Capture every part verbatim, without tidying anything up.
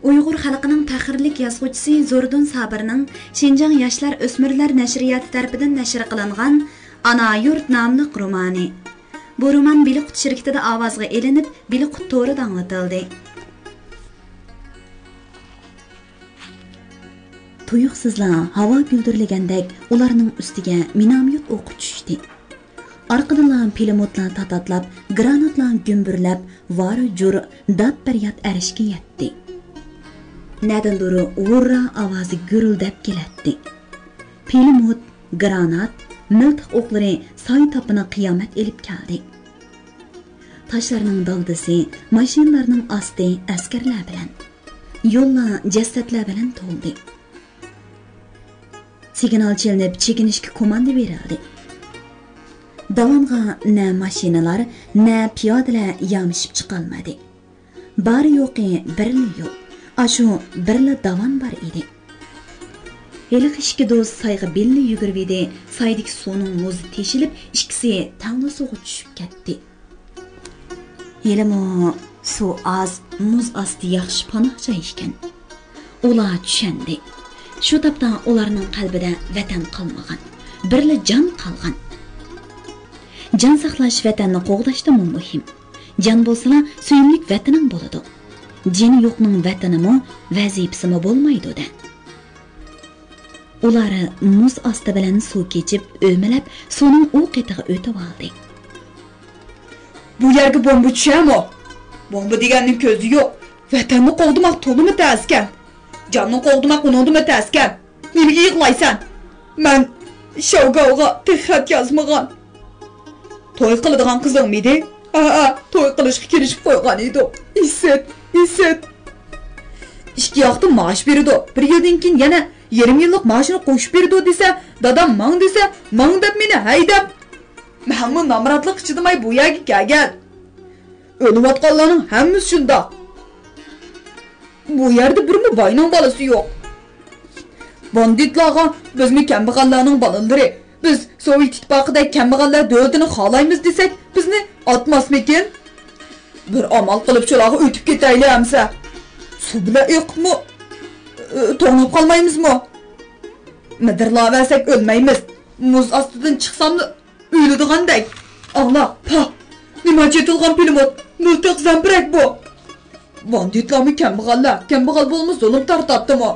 ئۇيغۇر خەلقىنىڭ پەخىرلىك يازغۇچىسى زوردۇن سابىرنىڭ شىنجاڭ ياشلار ئۆسمۈرلەر نەشرىياتى تەرىپىدىن نەشر قىلىنغان ئانا يۇرت ناملىق رومانى. بۇ رومان بىلىقۇت شىركىتىدە ئاۋازغا ئېلىنىپ، بىلىقۇت تورىدا ئاڭلىتىلدى. تۇيۇقسىزلا ھاۋا گۈلدۈرلىگەندەك ئۇلارنىڭ ئۈستىگە مىناميوت ئوقى چۈشتى. ئارقىدىنلا پىلىموتلار تاتاتلاپ، گراناتلار گۈمبۈرلەپ، ۋارۇ-جۇر، داد-پەرياد ئەرشكە يەتتى. نەدىندۇر ھۇررا ئاۋازى گۈرۈلدەپ كېلەتتى. پىلىموت، گرانات، مىلتىق ئوقلىرى ساي تاپىنى قىيامەت ئېلىپ كەلدى. تاشلارنىڭ دالدىسى، ماشىنىلارنىڭ ئاستى ئەسكەرلەر بىلەن، يوللار جەسەتلەر بىلەن تولدى. سىگنال چېلىنىپ، چېكىنىشكە كوماندا بېرىلدى. داۋانغا نە ماشىنىلار، نە پىيادىلەر يامىشىپ چىقالمىدى. بارى يوقى بىرلا يول، ئاشۇ بىرلا داۋان بار ئىدى. ھېلىقى ئىككى دوست سايغا بىللە يۈگۈرۈۋىدى، سايدىكى سۇنىڭ مۇزى تېشىلىپ، ئىككىسى تەڭلا سۇغا چۈشۈپ كەتتى. ھېلىمۇ سۇ ئاز، مۇز ئاستى ياخشى پاناھ جاي ئىكەن. ئۇلار چۈشەندى. شۇ تاپتا ئۇلارنىڭ قەلبىدە ۋەتەن قالمىغان، بىرلا جان قالغان. جان ساقلاش ۋەتەننى قوغداشتىنمۇ مۇھىم. جان بولسىلا، سۆيۈملۈك ۋەتىنىڭ بولىدۇ. جېنى يوقنىڭ ۋەتىنىمۇ، ۋەزىپىسىمۇ بولمايدۇ-دە. ئۇلار مۇز ئاستى بىلەن سۇ كېچىپ، ئۆمىلەپ، سۇنىڭ ئۇ قېتىغا ئۆتۈۋالدى. بۇ يەرگە بومبا چۈشەمۇ؟ بومبا دېگەننىڭ كۆزى يوق. ۋەتەننى قوغدىماق تولىمۇ تەسكەن. جاننى قوغدىماق ئۇنىڭدىنمۇ تەسكەن. نېمىگە يىغلايسەن؟ مەن شاۋگاۋغا تېخى خەت يازمىغان. توي قىلىدىغان قىزىڭمىدى؟ ھەئە، توي قىلىشقا كېلىشىپ قويغان ئىدۇق. ئىسىت، ئىسىت. ئىككى ياقتىن مائاش بېرىدۇ. بىر يىلدىن كېيىن يەنە يېرىم يىللىق مائاشنى قوشۇپ بېرىدۇ دېسە، دادام ماڭ دېسە، ماڭ دەپ مېنى ھەيدەپ. مەنمۇ نامراتلىققا چىدىماي بۇ يەرگە كەلگەن. ئۆلۈۋاتقانلارنىڭ ھەممىسى شۇنداق. بۇ يەردە بىرمۇ باينىڭ بالىسى يوق. باندىتلارغا بىزمۇ كەمبەغەللەرنىڭ بالىلىرى، بىز سوۋېت ئىتتىپاقىدەك كەمبەغەللەر دۆلىتىنى خالايمىز دېسەك، بىزنى ئاتماسمىكىن؟ بىر ئامال قىلىپ شۇلارغا ئۆتۈپ كېتەيلى ئەمسە. سۇ بىلەن ئېقىپمۇ، ئى، توڭلاپ قالمايمىزمۇ؟ مىدىرلاۋەرسەك ئۆلمەيمىز. مۇز ئاستىدىن چىقساملا ئۆلىدىغاندەك. ئاڭلا، پاھ! نېمانچە ئېتىلغان پىلىموت، مىلتىق زەمپىرەك بۇ! باندىتلارمۇ كەمبەغەللەر، كەمبەغەل بولمىسا زۇلۇم تارتاتتىمۇ؟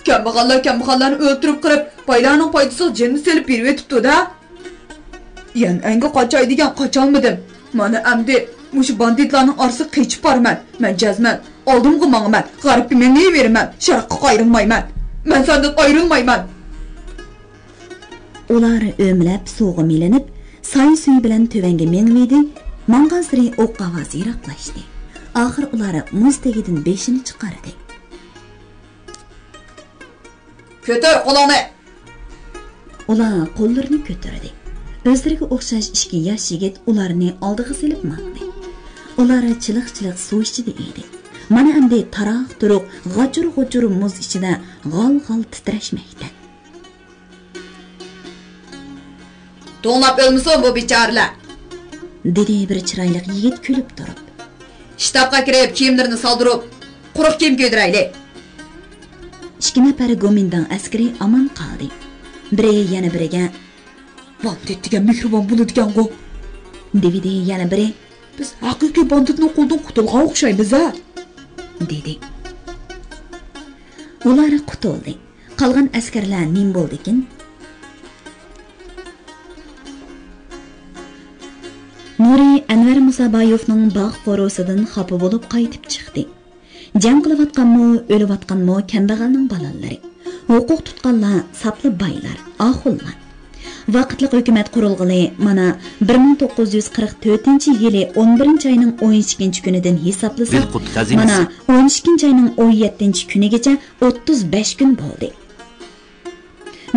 كەمبەغەللەر كەمبەغەللەرنى ئۆلتۈرۈپ قىرىپ، بايلارنىڭ پايدىسىغا جېنىنى سېلىپ بېرىۋېتىپتۇ-دە. يەنئەنگە قاچاي دېگەن قاچالمىدىم. مانا ئەمدى مۇشۇ باندىتلارنىڭ ئارىسىغا قېچىپ بارىمەن. مەن جەزمەن ئالدىمغا ماڭىمەن، غەربكە مېڭىۋېرىمەن، شەرققە قايرىلمايمەن. مەن سەندىن ئايرىلمايمەن. ئۇلار ئۆمىلەپ سۇغا مىلىنىپ، سايە-سۈيە بىلەن تۆۋەنگە مېڭىۋىدى. ماڭغانسېرى ئوق ئاۋازى يىراقلاشتى. ئاخىر ئۇلار مۇز تېگىدىن بېشىنى چىقاردى. كۆتۈر قولۇڭنى! ئۇلار قوللىرىنى كۆتۈردى. ئۆزلىرىگە ئوخشاش ئىككى ياش يىگىت ئۇلارنى ئالدىغا سېلىپ ماڭدى. ئۇلار چىلىق-چىلىق سۇ ئىچىدە ئىدى. مانا ئەمدى تاراق-تۇرۇق، غاچۇر-غۇچۇر مۇز ئىچىدە غال-غال تىترەشمەكتە. توڭلاپ ئۆلمىسۇن بۇ بىچارىلەر! دېدى بىر چىرايلىق يىگىت كۈلۈپ تۇرۇپ. شتابقا كىرىپ، كىيىملىرىنى سالدۇرۇپ، قۇرۇق كىيىم كىيدۈرەيلى. ئىككى نەپەر گومىنداڭ ئەسكىرى ئامان قالدى. بىرى يەنە بىرىگە، باندىت دېگەن مېھرىبان بولىدىكەنغۇ، دېۋىدى يەنە بىرى. بىز ھەقىقىي باندىتنىڭ قولىدىن قۇتۇلغان ئوخشايمىز ھە، دېدى. ئۇلار قۇتۇلدى. قالغان ئەسكەرلەر نېمە بولدىكىن؟ نۇرى ئەنۋەر مۇسابايېۋنىڭ باغ قورۇسىدىن خاپا بولۇپ قايتىپ چىقتى. جەڭ قىلىۋاتقانمۇ، ئۆلۈۋاتقانمۇ كەمبەغەلنىڭ بالىلىرى. ھوقۇق تۇتقانلار ساپلا بايلار، ئاخۇنلار. ۋاقىتلىق ھۆكۈمەت قۇرۇلغىلى مانا بىر مىڭ توققۇز يۈز قىرىق تۆتىنچى يىلى ئون بىرىنچى ئاينىڭ ئون ئىككىنچى كۈنىدىن ھېسابلىساق، بىلقۇت خەزىنىسى. مانا ئون ئىككىنچى ئاينىڭ ئون يەتتىنچى كۈنىگىچە ئوتتۇز بەش كۈن بولدى.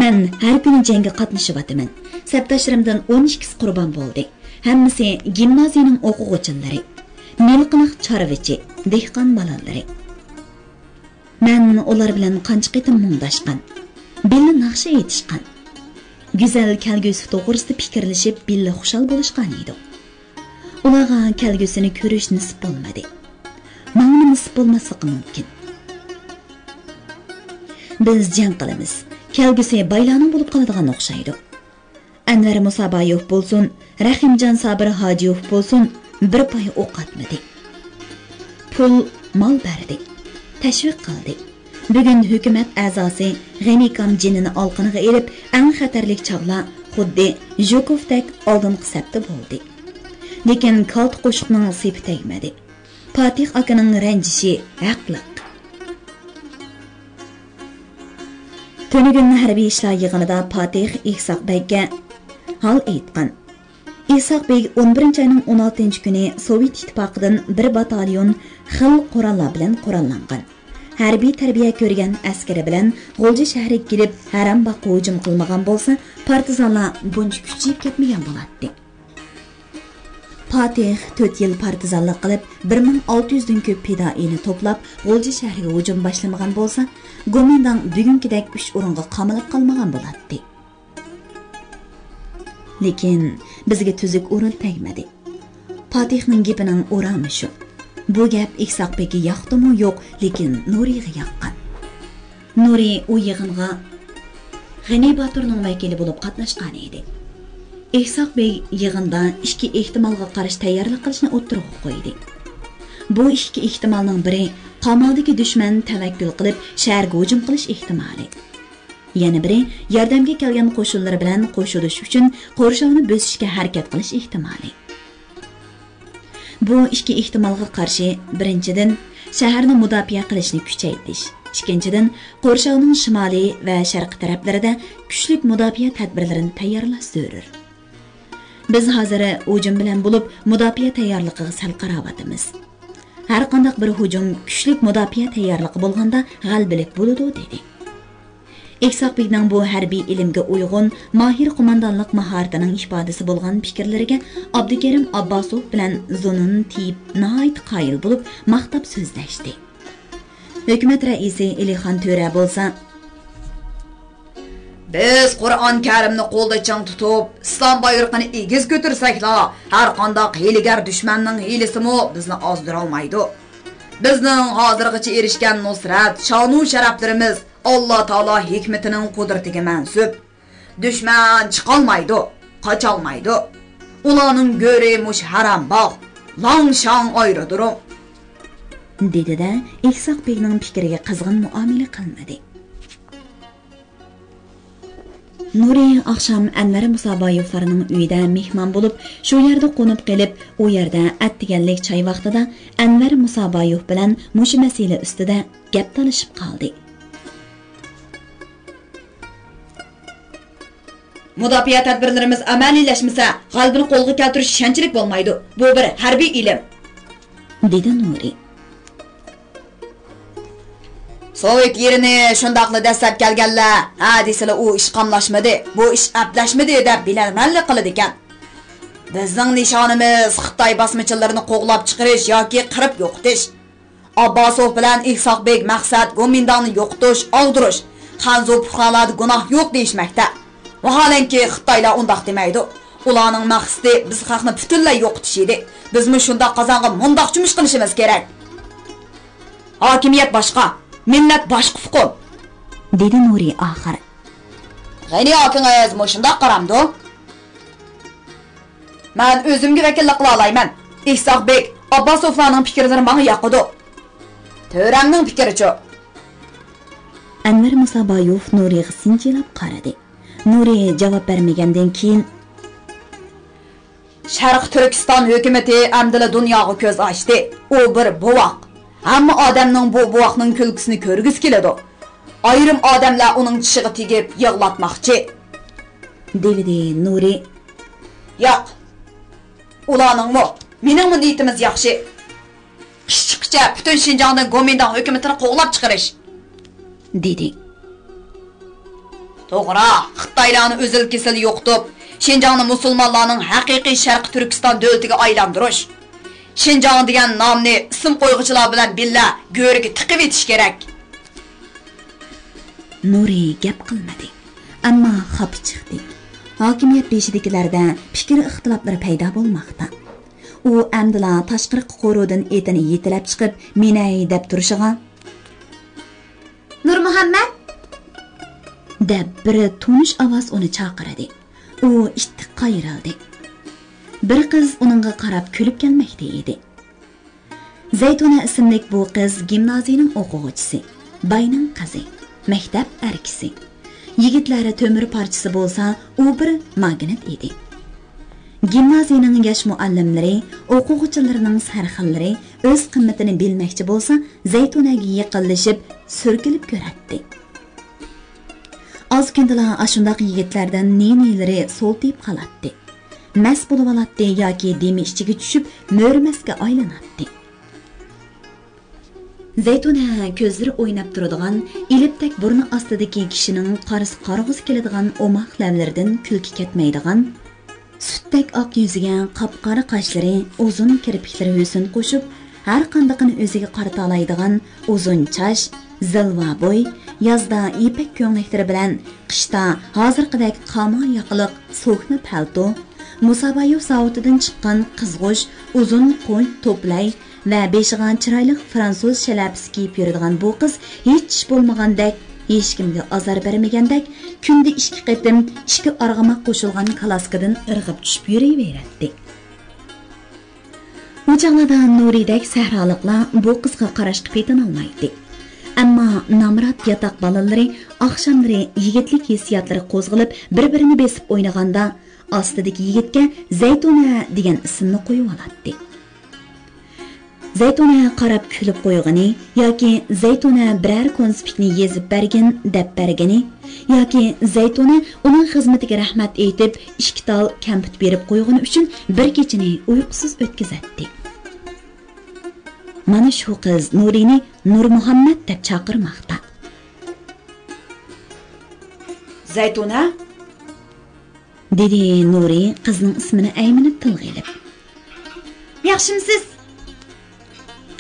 مەن ھەر كۈنى جەڭگە قاتنىشىۋاتىمەن. سەپداشلىرىمدىن ئون ئىككىسى قۇربان بولدى. ھەممىسى گىمنازىيىنىڭ ئوقۇغۇچىلىرى. مىلقىلىق چارۋىچى، دېھقان بالىلىرى. مەن ئۇلار بىلەن قانچە قېتىم مۇڭداشقان، بىللە ناخشا ئېيتىشقان. گۈزەل كەلگۈسى توغرىسىدا پىكىرلىشىپ، بىللە خۇشال بولۇشقان ئىدۇق. ئۇلارغا كەلگۈسىنى كۆرۈش نېسىپ بولمىدى. ماڭىمۇ نېسىپ بولماسلىقى مۇمكىن. بىز جەڭ قىلىمىز. كەلگۈسى بايلارنىڭ بولۇپ قالىدىغان ئوخشايدۇ. ئەنۋەر مۇسابايېۋ بولسۇن، رەھىمجان سابىر ھاجىيېۋ بولسۇن، بىر پاي ئوق ئاتمىدى. پۇل، مال بەردى. تەشۋىق قىلدى. بۈگۈن ھۆكۈمەت ئەزاسى غېنىكام جېنىنى ئالقىنىغا ئېلىپ، ئەڭ خەتەرلىك چاغلار خۇددى ژۇكوفتەك ئالدىنقى سەپتە بولدى. لېكىن كالتە قوشۇقنىڭ سېپى تەگمىدى. پاتىخ ئاكىنىڭ رەنجىشى ھەقلىق. تۈنۈگۈن ھەربىي ئىشلار يىغىنىدا پاتىخ ئىسھاق بەگكە ھال ئېيتقان. ئىسھاق بېگ ئون بىرىنچى ئاينىڭ ئون ئالتىنچى كۈنى سوۋېت ئىتتىپاقىدىن بىر باتاليون خىل قوراللار بىلەن قوراللانغان، ھەربىي تەربىيە كۆرگەن ئەسكىرى بىلەن غۇلجا شەھىرىگە كېلىپ، ھەرەمباغقا ھۇجۇم قىلمىغان بولسا، پارتىزانلار بۇنچە كۈچىيىپ كەتمىگەن بولاتتى. پاتىخ تۆت يىل پارتىزانلىق قىلىپ، بىر مىڭ ئالتە يۈزدىن كۆپ پىدائىينى توپلاپ، غۇلجا شەھىرىگە ھۇجۇم باشلىمىغان بولسا، گومىنداڭ بۈگۈنكىدەك ئۈچ ئورۇنغا قامىلىپ قالمىغان بولاتتى. لېكىن بىزگە تۈزۈك ئورۇن تەگمىدى. پاتىخنىڭ گېپىنىڭ ئورامى شۇ. بۇ گەپ ئىسھاق بېگكە ياقتىمۇ يوق، لېكىن نۇرىغا ياققان. نۇرى ئۇ يىغىنغا غېنى باتۇرنىڭ ۋەكىلى بولۇپ قاتناشقان ئىدى. ئىسھاق بېگ يىغىندا ئىككى ئېھتىمالغا قارشى تەييارلىق قىلىشنى ئوتتۇرىغا قويدى. بۇ ئىككى ئېھتىمالنىڭ بىرى، قامالدىكى دۈشمەن تەۋەككۈل قىلىپ شەھەرگە ھۇجۇم قىلىش ئېھتىمالى. يەنە بىرى، ياردەمگە كەلگەن قوشۇنلىرى بىلەن قوشۇلۇش ئۈچۈن قورشاۋنى بۆسۈشكە ھەرىكەت قىلىش ئېھتىمالى. بۇ ئىككى ئېھتىمالغا قارشى، بىرىنچىدىن، شەھەرنى مۇداپىئە قىلىشنى كۈچەيتىش، ئىككىنچىدىن، قورشاۋنىڭ شىمالىي ۋە شەرقىي تەرەپلىرىدە كۈچلۈك مۇداپىئە تەدبىرلىرىنى تەييارلاش زۆرۈر. بىز ھازىر ھۇجۇم بىلەن بولۇپ، مۇداپىئە تەييارلىقىغا سەل قاراۋاتىمىز. ھەرقانداق بىر ھۇجۇم كۈچلۈك مۇداپىئە تەييارلىقى بولغاندا غەلىبىلىك بولىدۇ، دېدى. ئىسھاق بېگنىڭ بۇ ھەربىي ئىلىمگە ئۇيغۇن، ماھىر قوماندانلىق ماھارىتىنىڭ ئىپادىسى بولغان پىكىرلىرىگە ئابدۇكېرىم ئابباسوف بىلەن زۇنۇن تېيىپ ناھايىتى قايىل بولۇپ ماختاپ سۆزلەشتى. ھۆكۈمەت رەئىسى ئېلىخان تۆرە بولسا، بىز قۇرئان كەرىمنى قولدا چىڭ تۇتۇپ، ئىسلام بايرىقىنى ئېگىز كۆتۈرسەكلا، ھەرقانداق ھىيلىگەر دۈشمەننىڭ ھىيلىسىمۇ بىزنى ئازدۇرالمايدۇ. بىزنىڭ ھازىرغىچە ئېرىشكەن نۇسرەت، شانۇ شەرەپلىرىمىز ئاللا تائالا ھېكمىتىنىڭ قۇدرىتىگە مەنسۇپ. دۈشمەن چىقالمايدۇ، قاچالمايدۇ. ئۇلارنىڭ گۆرى مۇشۇ ھەرەمباغ، لاڭشاڭ ئايرودروم. دېدى-دە، ئىسھاق بېگنىڭ پىكرىگە قىزغىن مۇئامىلە قىلمىدى. نۇرى ئاخشام ئەنۋەر مۇسابايېۋلارنىڭ ئۆيىدە مېھمان بولۇپ، شۇ يەردە قونۇپ قېلىپ، ئۇ يەردە ئەتىگەنلىك چاي ۋاقتىدا ئەنۋەر مۇسابايېۋ بىلەن مۇشۇ مەسىلە ئۈستىدە گەپ تالىشىپ قالدى. مۇداپىئە تەدبىرلىرىمىز ئەمەلىيلەشمىسە، غەلىبىنى قولغا كەلتۈرۈش ئىشەنچلىك بولمايدۇ. بۇ بىر ھەربىي ئىلىم، دېدى نۇرى. سوۋېت يېرىنى شۇنداقلا دەسسەپ كەلگەنلەر، ھە دېسىلا ئۇ ئىش قاملاشمىدى، بۇ ئىش ئەپلەشمىدى دەپ بىلەرمەنلىك قىلىدىكەن. بىزنىڭ نىشانىمىز خىتاي باسمىچىلىرىنى قوغلاپ چىقىرىش ياكى قىرىپ يوقىتىش. ئابباسوف بىلەن ئىسھاق بېگ مەقسەت گومىنداڭنى يوقىتىش، ئاغدۇرۇش. خەنزۇ پۇقرالاردا گۇناھ يوق دېيىشمەكتە. ۋاھالەنكى، خىتايلار ئۇنداق دېمەيدۇ. ئۇلارنىڭ مەقسىتى بىز خەقنى پۈتۈنلەي يوقىتىش ئىدى. بىزمۇ شۇنداق قازانغا مۇنداق چۆمۈچ قىلىشىمىز كېرەك. ھاكىمىيەت باشقا، مىللەت باشقا ئۇقۇم، دېدى نۇرى ئاخىر. غېنى ئاكىڭىز مۇشۇنداق قارامدۇ؟ مەن ئۆزۈمگە ۋەكىللىك قىلالايمەن. ئىسھاق بېگ، ئابباسوفلارنىڭ پىكىرلىرى ماڭا ياقىدۇ. تۆرەمنىڭ پىكرىچۇ؟ ئەنۋەر مۇسابايېۋ نۇرىغا سىنچىلاپ قارىدى. نۇرى جاۋاب بەرمىگەندىن كېيىن، شەرقىي تۈركىستان ھۆكۈمىتى ئەمدىلا دۇنياغا كۆز ئاچتى. ئۇ بىر بوۋاق. ھەممە ئادەمنىڭ بۇ بوۋاقنىڭ كۈلكىسىنى كۆرگۈسى كېلىدۇ. ئايرىم ئادەملەر ئۇنىڭ چىشىغا تېگىپ يىغلاتماقچى، دېۋىدى نۇرى. ياق. ئۇلارنىڭمۇ، مېنىڭمۇ نىيىتىمىز ياخشى. قىش چىققىچە پۈتۈن شىنجاڭدىن گومىنداڭ ھۆكۈمىتىنى قوغلاپ چىقىرىش، دېدى. توغرا، خىتايلارنى ئۈزۈل-كېسىل يوقىتىپ، شىنجاڭنى مۇسۇلمانلارنىڭ ھەقىقىي شەرقىي تۈركىستان دۆلىتىگە ئايلاندۇرۇش. شىنجاڭ دېگەن نامنى ئىسىم قويغۇچىلار بىلەن بىللە گۆرۈگە تىقىۋېتىش كېرەك. نۇرى گەپ قىلمىدى، ئەمما خاپا چىقتى. ھاكىمىيەت بېشىدىكىلەردە پىكىر ئىختىلاپلىرى پەيدا بولماقتا. ئۇ ئەمدىلا تاشقىرىققا قورۇدىن ئېتىنى يېتىلەپ چىقىپ، مىنەي دەپ تۇرۇشىغا، نۇرمۇھەممەت، دەپ بىر تونۇش ئاۋاز ئۇنى چاقىردى. ئۇ ئىتتىك قايرىلدى. بىر قىز ئۇنىڭغا قاراپ كۈلۈپ كەلمەكتە ئىدى. زەيتۇنە ئىسىملىك بۇ قىز گىمنازىيىنىڭ ئوقۇغۇچىسى، باينىڭ قىزى، مەكتەپ ئەركىسى. يىگىتلەر تۆمۈر پارچىسى بولسا، ئۇ بىر ماگنىت ئىدى. گىمنازىيىنىڭ ياش مۇئەللىملىرى، ئوقۇغۇچىلىرىنىڭ سەرخىللىرى ئۆز قىممىتىنى بىلمەكچى بولسا، زەيتۇنەگە يېقىنلىشىپ، سۈركىلىپ كۆرەتتى. ئاز كۈندىلا ئاشۇنداق يىگىتلەردىن نى-نىلىرى سولتىيىپ قالاتتى. مەست بولۇۋالاتتى ياكى دېمى ئىچىگە چۈشۈپ، مۆرىمەستكە ئايلىناتتى. زەيتۇنە كۆزلىرى ئويناپ تۇرىدىغان، ئېلىپتەك بۇرنى ئاستىدىكى كىشىنىڭ قارىسا قارىغۇسى كېلىدىغان ئوماق لەۋلىرىدىن كۈلكە كەتمەيدىغان، سۈتتەك ئاق يۈزىگە قاپقارا قاشلىرى، ئۇزۇن كىرپىكلىرى ھۆسن قوشۇپ، ھەر قاندىقىنى ئۆزىگە قارىتالايدىغان ئۇزۇن چاچ، زىلۋا بوي، يازدا يىپەك كۆڭلەكلىرى بىلەن قىشتا ھازىرقىدەك قاما ياقىلىق سوكنا پەلتو، مۇسابايو زاۋۇتىدىن چىققان قىزغۇچ ئۇزۇن قوي توپلاي ۋە بېشىغا چىرايلىق فرانسۇز شەلەپىسى كىيىپ يۈرىدىغان بۇ قىز ھېچ ئىش بولمىغاندەك، ھېچكىمگە ئازار بەرمىگەندەك، كۈندە ئىككى قېتىم ئىككى ئارغىماق قوشۇلغان كالاسكىدىن ئىرغىپ چۈشۈپ يۈرۈۋېرەتتى. ئۇ چاغلاردا نۇرىدەك سەھرالىقلار بۇ قىزغا قاراشقا پېتىنالمايتتى. ئەمما نامرات ياتاق بالىلىرى ئاخشاملىرى يىگىتلىك ھېسسىياتلىرى قوزغىلىپ، بىر-بىرىنى بېسىپ ئوينىغاندا، ئاستىدىكى يىگىتكە زەيتۇنە دېگەن ئىسىمنى قويۇۋالاتتى. زەيتۇنە قاراپ كۈلۈپ قويغىنى ياكى زەيتۇنە بىرەر كونسپىكنى يېزىپ بەرگىن دەپ بەرگىنى ياكى زەيتۇنە ئۇنىڭ خىزمىتىگە رەھمەت ئېيتىپ، ئىككى تال كەمپۈت بېرىپ قويغىنى ئۈچۈن بىر كېچىنى ئۇيقۇسىز ئۆتكۈزەتتى. مانا شۇ قىز نۇرىنى نۇرمۇھەممەت دەپ چاقىرماقتا. زەيتۇنە؟ دېدى نۇرى قىزنىڭ ئىسمىنى ئەيمىنىپ تىلغا ئېلىپ. ياخشىمسىز؟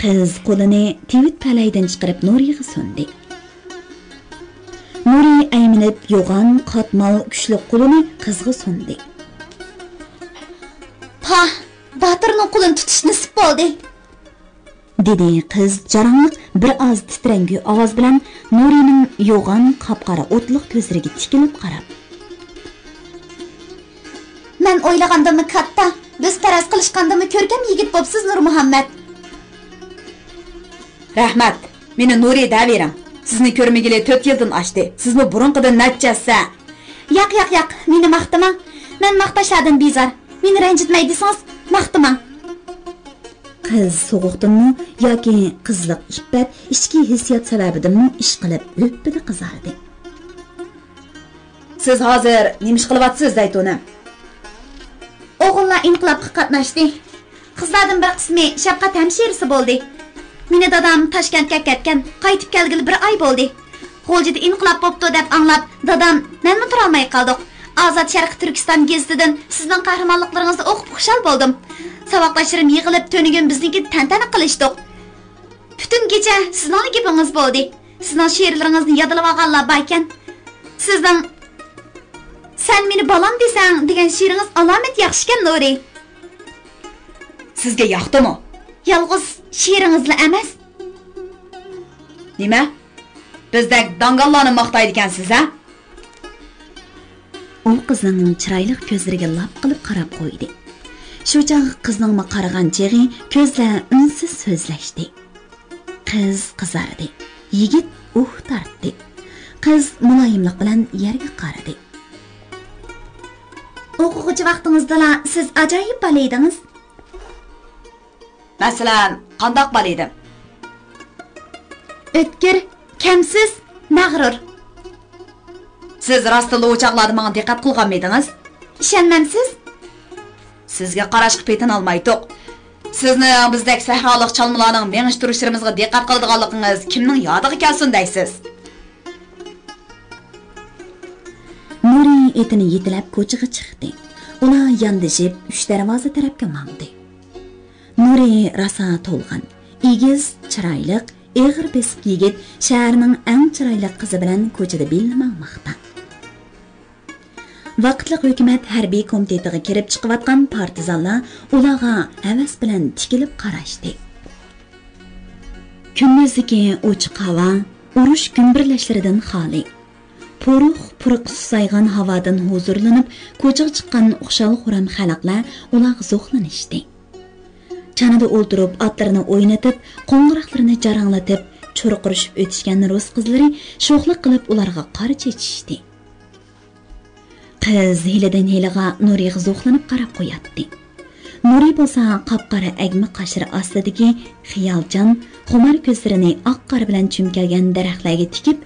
قىز قولىنى تىۋىت پەلەيدىن چىقىرىپ نۇرىغا سۇندى. نۇرى ئەيمىنىپ يوغان، قاتمال، كۈچلۈك قولىنى قىزغا سۇندى. پاھ، باتۇرنىڭ قولىنى تۇتۇش نېسىپ بولدى. دېدى قىز جاراڭلىق، بىر ئاز تىترەڭگۈ ئاۋاز بىلەن نۇرىنىڭ يوغان، قاپقارا ئوتلۇق كۆزلىرىگە تىكىلىپ قاراپ. مەن ئويلىغاندىنمۇ كاتتا، بىز پەرەز قىلىشقاندىنمۇ كۆركەم يىگىت بوپسىز، نۇرمۇھەممەت. رەھمەت، مېنى نۇرى دەۋېرىڭ. سىزنى كۆرمىگىلى تۆت يىلدىن ئاشتى. سىزمۇ بۇرۇنقىدىن نەچچە ھەسسە. ياق، ياق، ياق، مېنى ماختىما. مەن ماختاشلاردىن بىزار. مېنى رەنجىتمەي دېسىڭىز، ماختىماڭ. قىز سوغۇقتىنمۇ ياكى قىزلىق ئىپپەت، ئىچكى ھېسسىيات سەۋەبىدىنمۇ ئىشقىلىپ لۆپپىدە قىزاردى. سىز ھازىر نېمە ئىش قىلىۋاتىسىز، زەيتۇنە؟ ئوغۇللار ئىنقىلابقا قاتناشتى. قىزلاردىن بىر قىسمى شەپقەت ھەمشىرىسى بولدى. مېنى دادام تاشكەنتكە ئەكەتكەن، قايتىپ كەلگىلى بىر ئاي بولدى. غۇلجىدا ئىنقىلاب بوپتۇ دەپ ئاڭلاپ، دادام، مەنمۇ تۇرالماي قالدۇق. ئازاد شەرقىي تۈركىستان گېزىتىدىن سىزنىڭ قەھرىمانلىقلىرىڭىزنى ئوقۇپ خۇشال بولدۇم. ساۋاقداشلىرىم يىغىلىپ، تۈنۈگۈن بىزنىڭكىدە تەنتەنە قىلىشتۇق. پۈتۈن كېچە سىزنىڭلا گېپىڭىز بولدى. سىزنىڭ شېئىرلىرىڭىزنى يادلىۋالغانلار باركەن. سىزنىڭ «سەن مېنى بالام دېسەڭ» دېگەن شېئىرىڭىز ئالامەت ياخشىكەن، نۇرى. سىزگە ياقتىمۇ؟ يالغۇز شېئىرىڭىزلا ئەمەس. نېمە؟ بىزدەك داڭگاللارنى ماختايدىكەنسىز، ھە؟ ئۇ قىزنىڭ چىرايلىق كۆزلىرىگە لاپ قىلىپ قاراپ قويدى. شۇ چاغ قىزنىڭمۇ قارىغان چېغى، كۆزلەر ئۈنسىز سۆزلەشتى. قىز قىزاردى. يىگىت ئۇھ تارتتى. قىز مۇلايىملىق بىلەن يەرگە قارىدى. ئوقۇغۇچى ۋاقتىڭىزدىلا سىز ئاجايىپ بالا ئىدىڭىز. مەسىلەن، قانداق بالا ئىدىم؟ ئۆتكۈر، كەمسىز، مەغرۇر. سىز راستتىنلا ئۇ چاغلاردا ماڭا دىققەت قىلغانمىدىڭىز؟ ئىشەنمەمسىز؟ سىزگە قاراشقا پېتىنالمايتتۇق. سىزنىڭ بىزدەك سەھرالىق چالمىلارنىڭ مېڭىش تۇرۇشلىرىمىزغا دىققەت قىلىدىغانلىقىڭىز كىمنىڭ يادىغا كەلسۇن دەيسىز؟ نۇرى ئېتىنى يېتىلەپ كوچىغا چىقتى. ئۇلار ياندىشىپ ئۈچ دەرۋازا تەرەپكە ماڭدى. نۇرى راسا تولغان، ئېگىز، چىرايلىق، ئېغىر بېسىق يىگىت شەھەرنىڭ ئەڭ چىرايلىق قىزى بىلەن كوچىدا بىللە ماڭماقتا. ۋاقىتلىق ھۆكۈمەت ھەربىي كومىتېتىغا كىرىپ چىقىۋاتقان پارتىزانلار ئۇلارغا ھەۋەس بىلەن تىكىلىپ قاراشتى. كۈندۈزدىكى ئوچۇق ھاۋا، ئۇرۇش گۈمبۈرلەشلىرىدىن خالىي. پۇرۇق-پۇرۇق سۇسايغان ھاۋادىن ھۇزۇرلىنىپ، كوچىغا چىققان خۇشال-خۇرام خەلقلەر ئۇلارغا زوقلىنىشتى. چانىدا ئولتۇرۇپ، ئاتلىرىنى ئوينىتىپ، قوڭغۇراقلىرىنى جاراڭلىتىپ، چۇرقۇرۇشۇپ ئۆتۈشكەن رۇس قىزلىرى شوخلۇق قىلىپ ئۇلارغا قارا چېچىشتى. قىز ھېلىدىن ھېلىغا نۇرىغا زوقلىنىپ قاراپ قوياتتى. نۇرى بولسا قاپقارا ئەگمە قاشلىرى ئاستىدىكى خىيالچان، خۇمار كۆزلىرىنى ئاق قار بىلەن چۈمكەلگەن دەرەخلەرگە تىكىپ،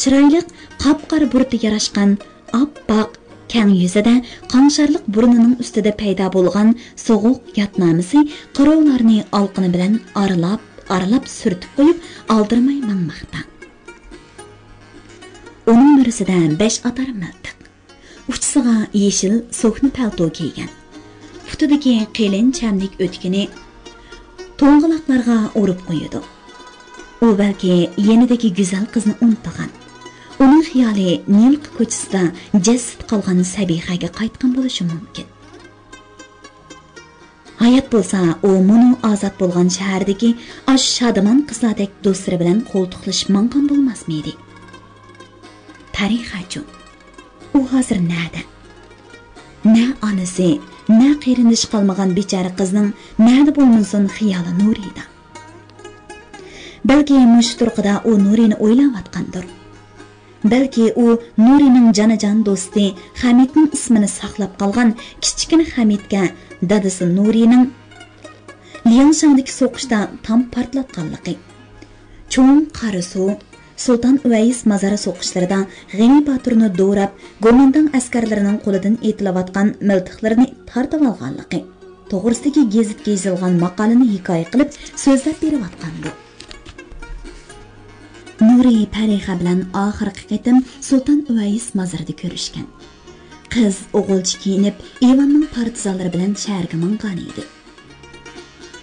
چىرايلىق قاپقارا بۇرۇتى ياراشقان ئاپئاق، كەڭ يۈزىدە قاڭشارلىق بۇرنىنىڭ ئۈستىدە پەيدا بولغان سوغۇق ياتنامىسى قىروۋلارنى ئالىقىنى بىلەن ئارىلاپ-ئارىلاپ سۈرتۈپ قويۇپ، ئالدىرىماي ماڭماقتا. ئۇنىڭ مۈرىسىدە بەش ئاتار مىلتىق. ئۇچىسىغا يېشىل سوكنا پەلتو كىيگەن. پۇتىدىكى قېلىن چەملىك ئۆتۈكىنى توڭغىلاقلارغا ئۇرۇپ قويىدۇ. ئۇ بەلكى يېنىدىكى گۈزەل قىزنى ئۇنتۇغان. ئۇنىڭ خىيالى نىلقا كوچىسىدا جەسسىتى قالغان سەبىخەگە قايتقان بولۇشى مۇمكىن. ھايات بولسا، ئۇ مۇنۇ ئازاد بولغان شەھەردىكى ئاشۇ شادىمان قىزلاردەك دوستلىرى بىلەن قولتۇقلىشىپ ماڭغان بولماسمىدى؟ پەرىخەچۇ؟ ئۇ ھازىر نەدە؟ نە ئانىسى، نە قېرىندىشى قالمىغان بىچارە قىزنىڭ نەدە بولمىسۇن خىيالى نۇرىدا. بەلكى مۇشۇ تۇرقىدا ئۇ نۇرىنى ئويلاۋاتقاندۇر. بەلكى ئۇ نۇرىنىڭ جانىجان دوستى خەمىتنىڭ ئىسمىنى ساقلاپ قالغان كىچىككىنە خەمىتكە دادىسى نۇرىنىڭ لياڭشاڭدىكى سوقۇشتا تام پارتلاتقانلىقى، چوڭ قارا سۇ، سۇلتان ئۇۋەيس مازار سوقۇشلىرىدا غېنى باتۇرنى دوراپ، گومىنداڭ ئەسكەرلىرىنىڭ قولىدىن ئېتىلىۋاتقان مىلتىقلىرىنى تارتىۋالغانلىقى توغرىسىدىكى گېزىتكە يېزىلغان ماقالىنى ھېكايە قىلىپ سۆزلەپ بېرىۋاتقانىدى. نۇرى پەرىخە بىلەن ئاخىرقى قېتىم سۇلتان ئۇۋەيس مازىرىدا كۆرۈشكەن. قىز ئوغۇلچە كىيىنىپ، ئىۋاننىڭ پارتىزانلىرى بىلەن شەھەرگە ماڭغانىدى.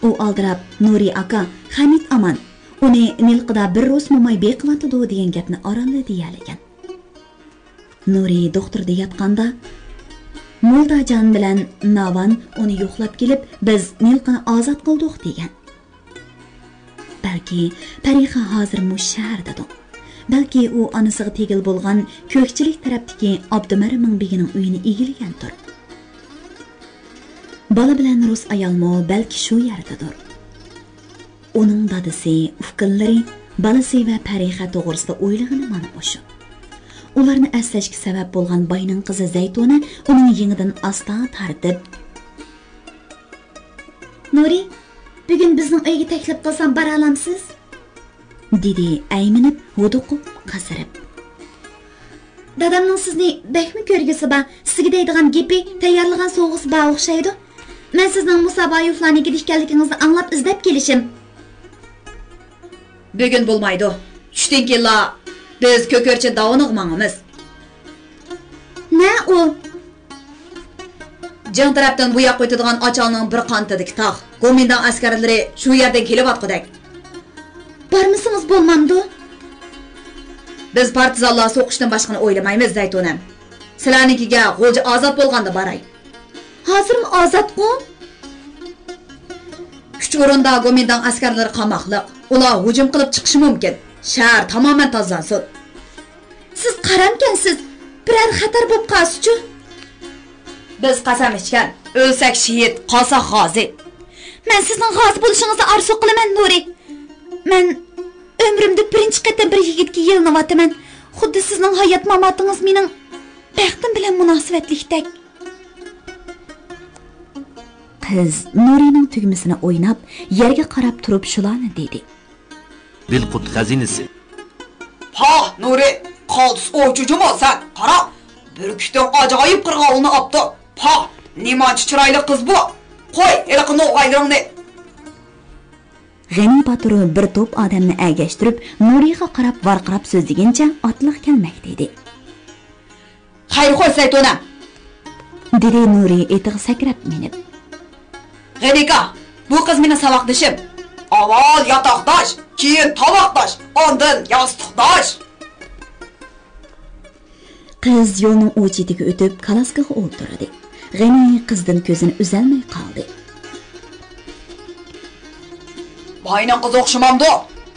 ئۇ ئالدىراپ، «نۇرى ئاكا، خەمىت ئامان. ئۇنى نىلقىدا بىر رۇس موماي بېقىۋاتىدۇ» دېگەن گەپنى ئارانلا دېيەلىگەن. نۇرى دوختۇردا ياتقاندا، مولداجان بىلەن ناۋان ئۇنى يوقلاپ كېلىپ، «بىز نىلقىنى ئازاد قىلدۇق» دېگەن. بەلكى پەرىخە ھازىر مۇشۇ شەھەردىدۇ. بەلكى ئۇ ئانىسىغا تېگىل بولغان كۆكچىلىك تەرەپتىكى ئابدۇمەرىم مىڭبېگىنىڭ ئۆيىنى ئىگىلىگەندۇر. بالا بىلەن رۇس ئايالمۇ بەلكى شۇ يەردىدۇر. ئۇنىڭ دادىسى، ئۇكىلىرى، بالىسى ۋە پەرىخە توغرىسىدا ئويلىغىنى مانا مۇشۇ. ئۇلارنى ئەسلەشكە سەۋەب بولغان باينىڭ قىزى زەيتۇنە ئۇنىڭ يېڭىدىن ئاستا تارتىپ، «نۇرى، بۈگۈن بىزنىڭ ئۆيگە تەكلىپ قىلسام بارالامسىز؟» دېدى ئەيمىنىپ، ھودۇقۇپ، قاسىرىپ. «دادامنىڭ سىزنى بەكمۇ كۆرگۈسى بار، سىزگە دەيدىغان گېپى، تەييارلىغان سوۋغىسى بار ئوخشايدۇ. مەن سىزنىڭ مۇسابايوفلارنىڭكىدە ئىكەنلىكىڭىزنى ئاڭلاپ ئىزدەپ كېلىشىم.» «بۈگۈن بولمايدۇ. چۈشتىن كېيىنلا بىز كۆكرىچىن داۋىنىغا ماڭىمىز.» «نە ئۇ؟» «جىڭ تەرەپتىن بۇ ياققا ئۆتىدىغان ئاچالنىڭ بىر قانىتىدىكى تاغ. گومىنداڭ ئەسكەرلىرى شۇ يەردىن كېلىۋاتقۇدەك.» «بارمىسىڭىز بولمامدۇ؟» «بىز پارتىزانلار سوقۇشتىن باشقىنى ئويلىمايمىز، زەيتۇنەم. سىلەرنىڭكىگە غۇلجا ئازاد بولغاندا باراي.» «ھازىرمۇ ئازادقۇ؟» «ئۈچ ئورۇندا گومىنداڭ ئەسكەرلىرى قاماقلىق. ئۇلار ھۇجۇم قىلىپ چىقىشى مۇمكىن. شەھەر تامامەن تازىلانسۇن.» «سىز قارامكەنسىز، بىرەر خەتەر بولۇپ قالسىچۇ؟» «بىز قەسەم ئىچكەن، ئۆلسەك شېھىت، قالساق غازى.» «مەن سىزنىڭ غازى بولۇشىڭىزنى ئارزۇ قىلىمەن، نۇرى. مەن ئۆمرۈمدە بىرىنچى قېتىم بىر يىگىتكە يېلىنىۋاتىمەن. خۇددى سىزنىڭ ھايات-ماماتىڭىز مېنىڭ بەختىم بىلەن مۇناسىۋەتلىكتەك.» قىز نۇرىنىڭ تۈگمىسىنى ئويناپ، يەرگە قاراپ تۇرۇپ شۇلارنى دېدى. دىلقۇت خەزىنىسى. پاھ، نۇرى، قالتىس ئوچۇجىمۇ سەن. قارا، بۈركۈتۈڭ ئاجايىپ قىرغاۋۇلنى ئاپتۇ. پاھ، نېمانچە چىرايلىق قىز بۇ. قوي، ھېلىقى نوغايلىرىڭنى. غېنى باتۇر بىر توپ ئادەمنى ئەگەشتۈرۈپ، نۇرىغا قاراپ ۋارقىراپ سۆزلىگىنىچە ئاتلىق كەلمەكتە ئىدى. خەير خوش، زەيتۇنەم! دېدى نۇرى ئېتىغا سەكرەپ مىنىپ. غېنىكا، بۇ قىز مېنىڭ ساۋاقدىشىم. ئاۋۋال ياتاقداش، كېيىن تاۋاقداش، ئاندىن ياستۇقداش. قىز يولنىڭ ئۇ چېتىگە ئۆتۈپ، كالاسكىغا ئولتۇردى. غېنى قىزدىن كۆزىنى ئۈزەلمەي قالدى. باينىڭ قىزى ئوخشىمامدۇ؟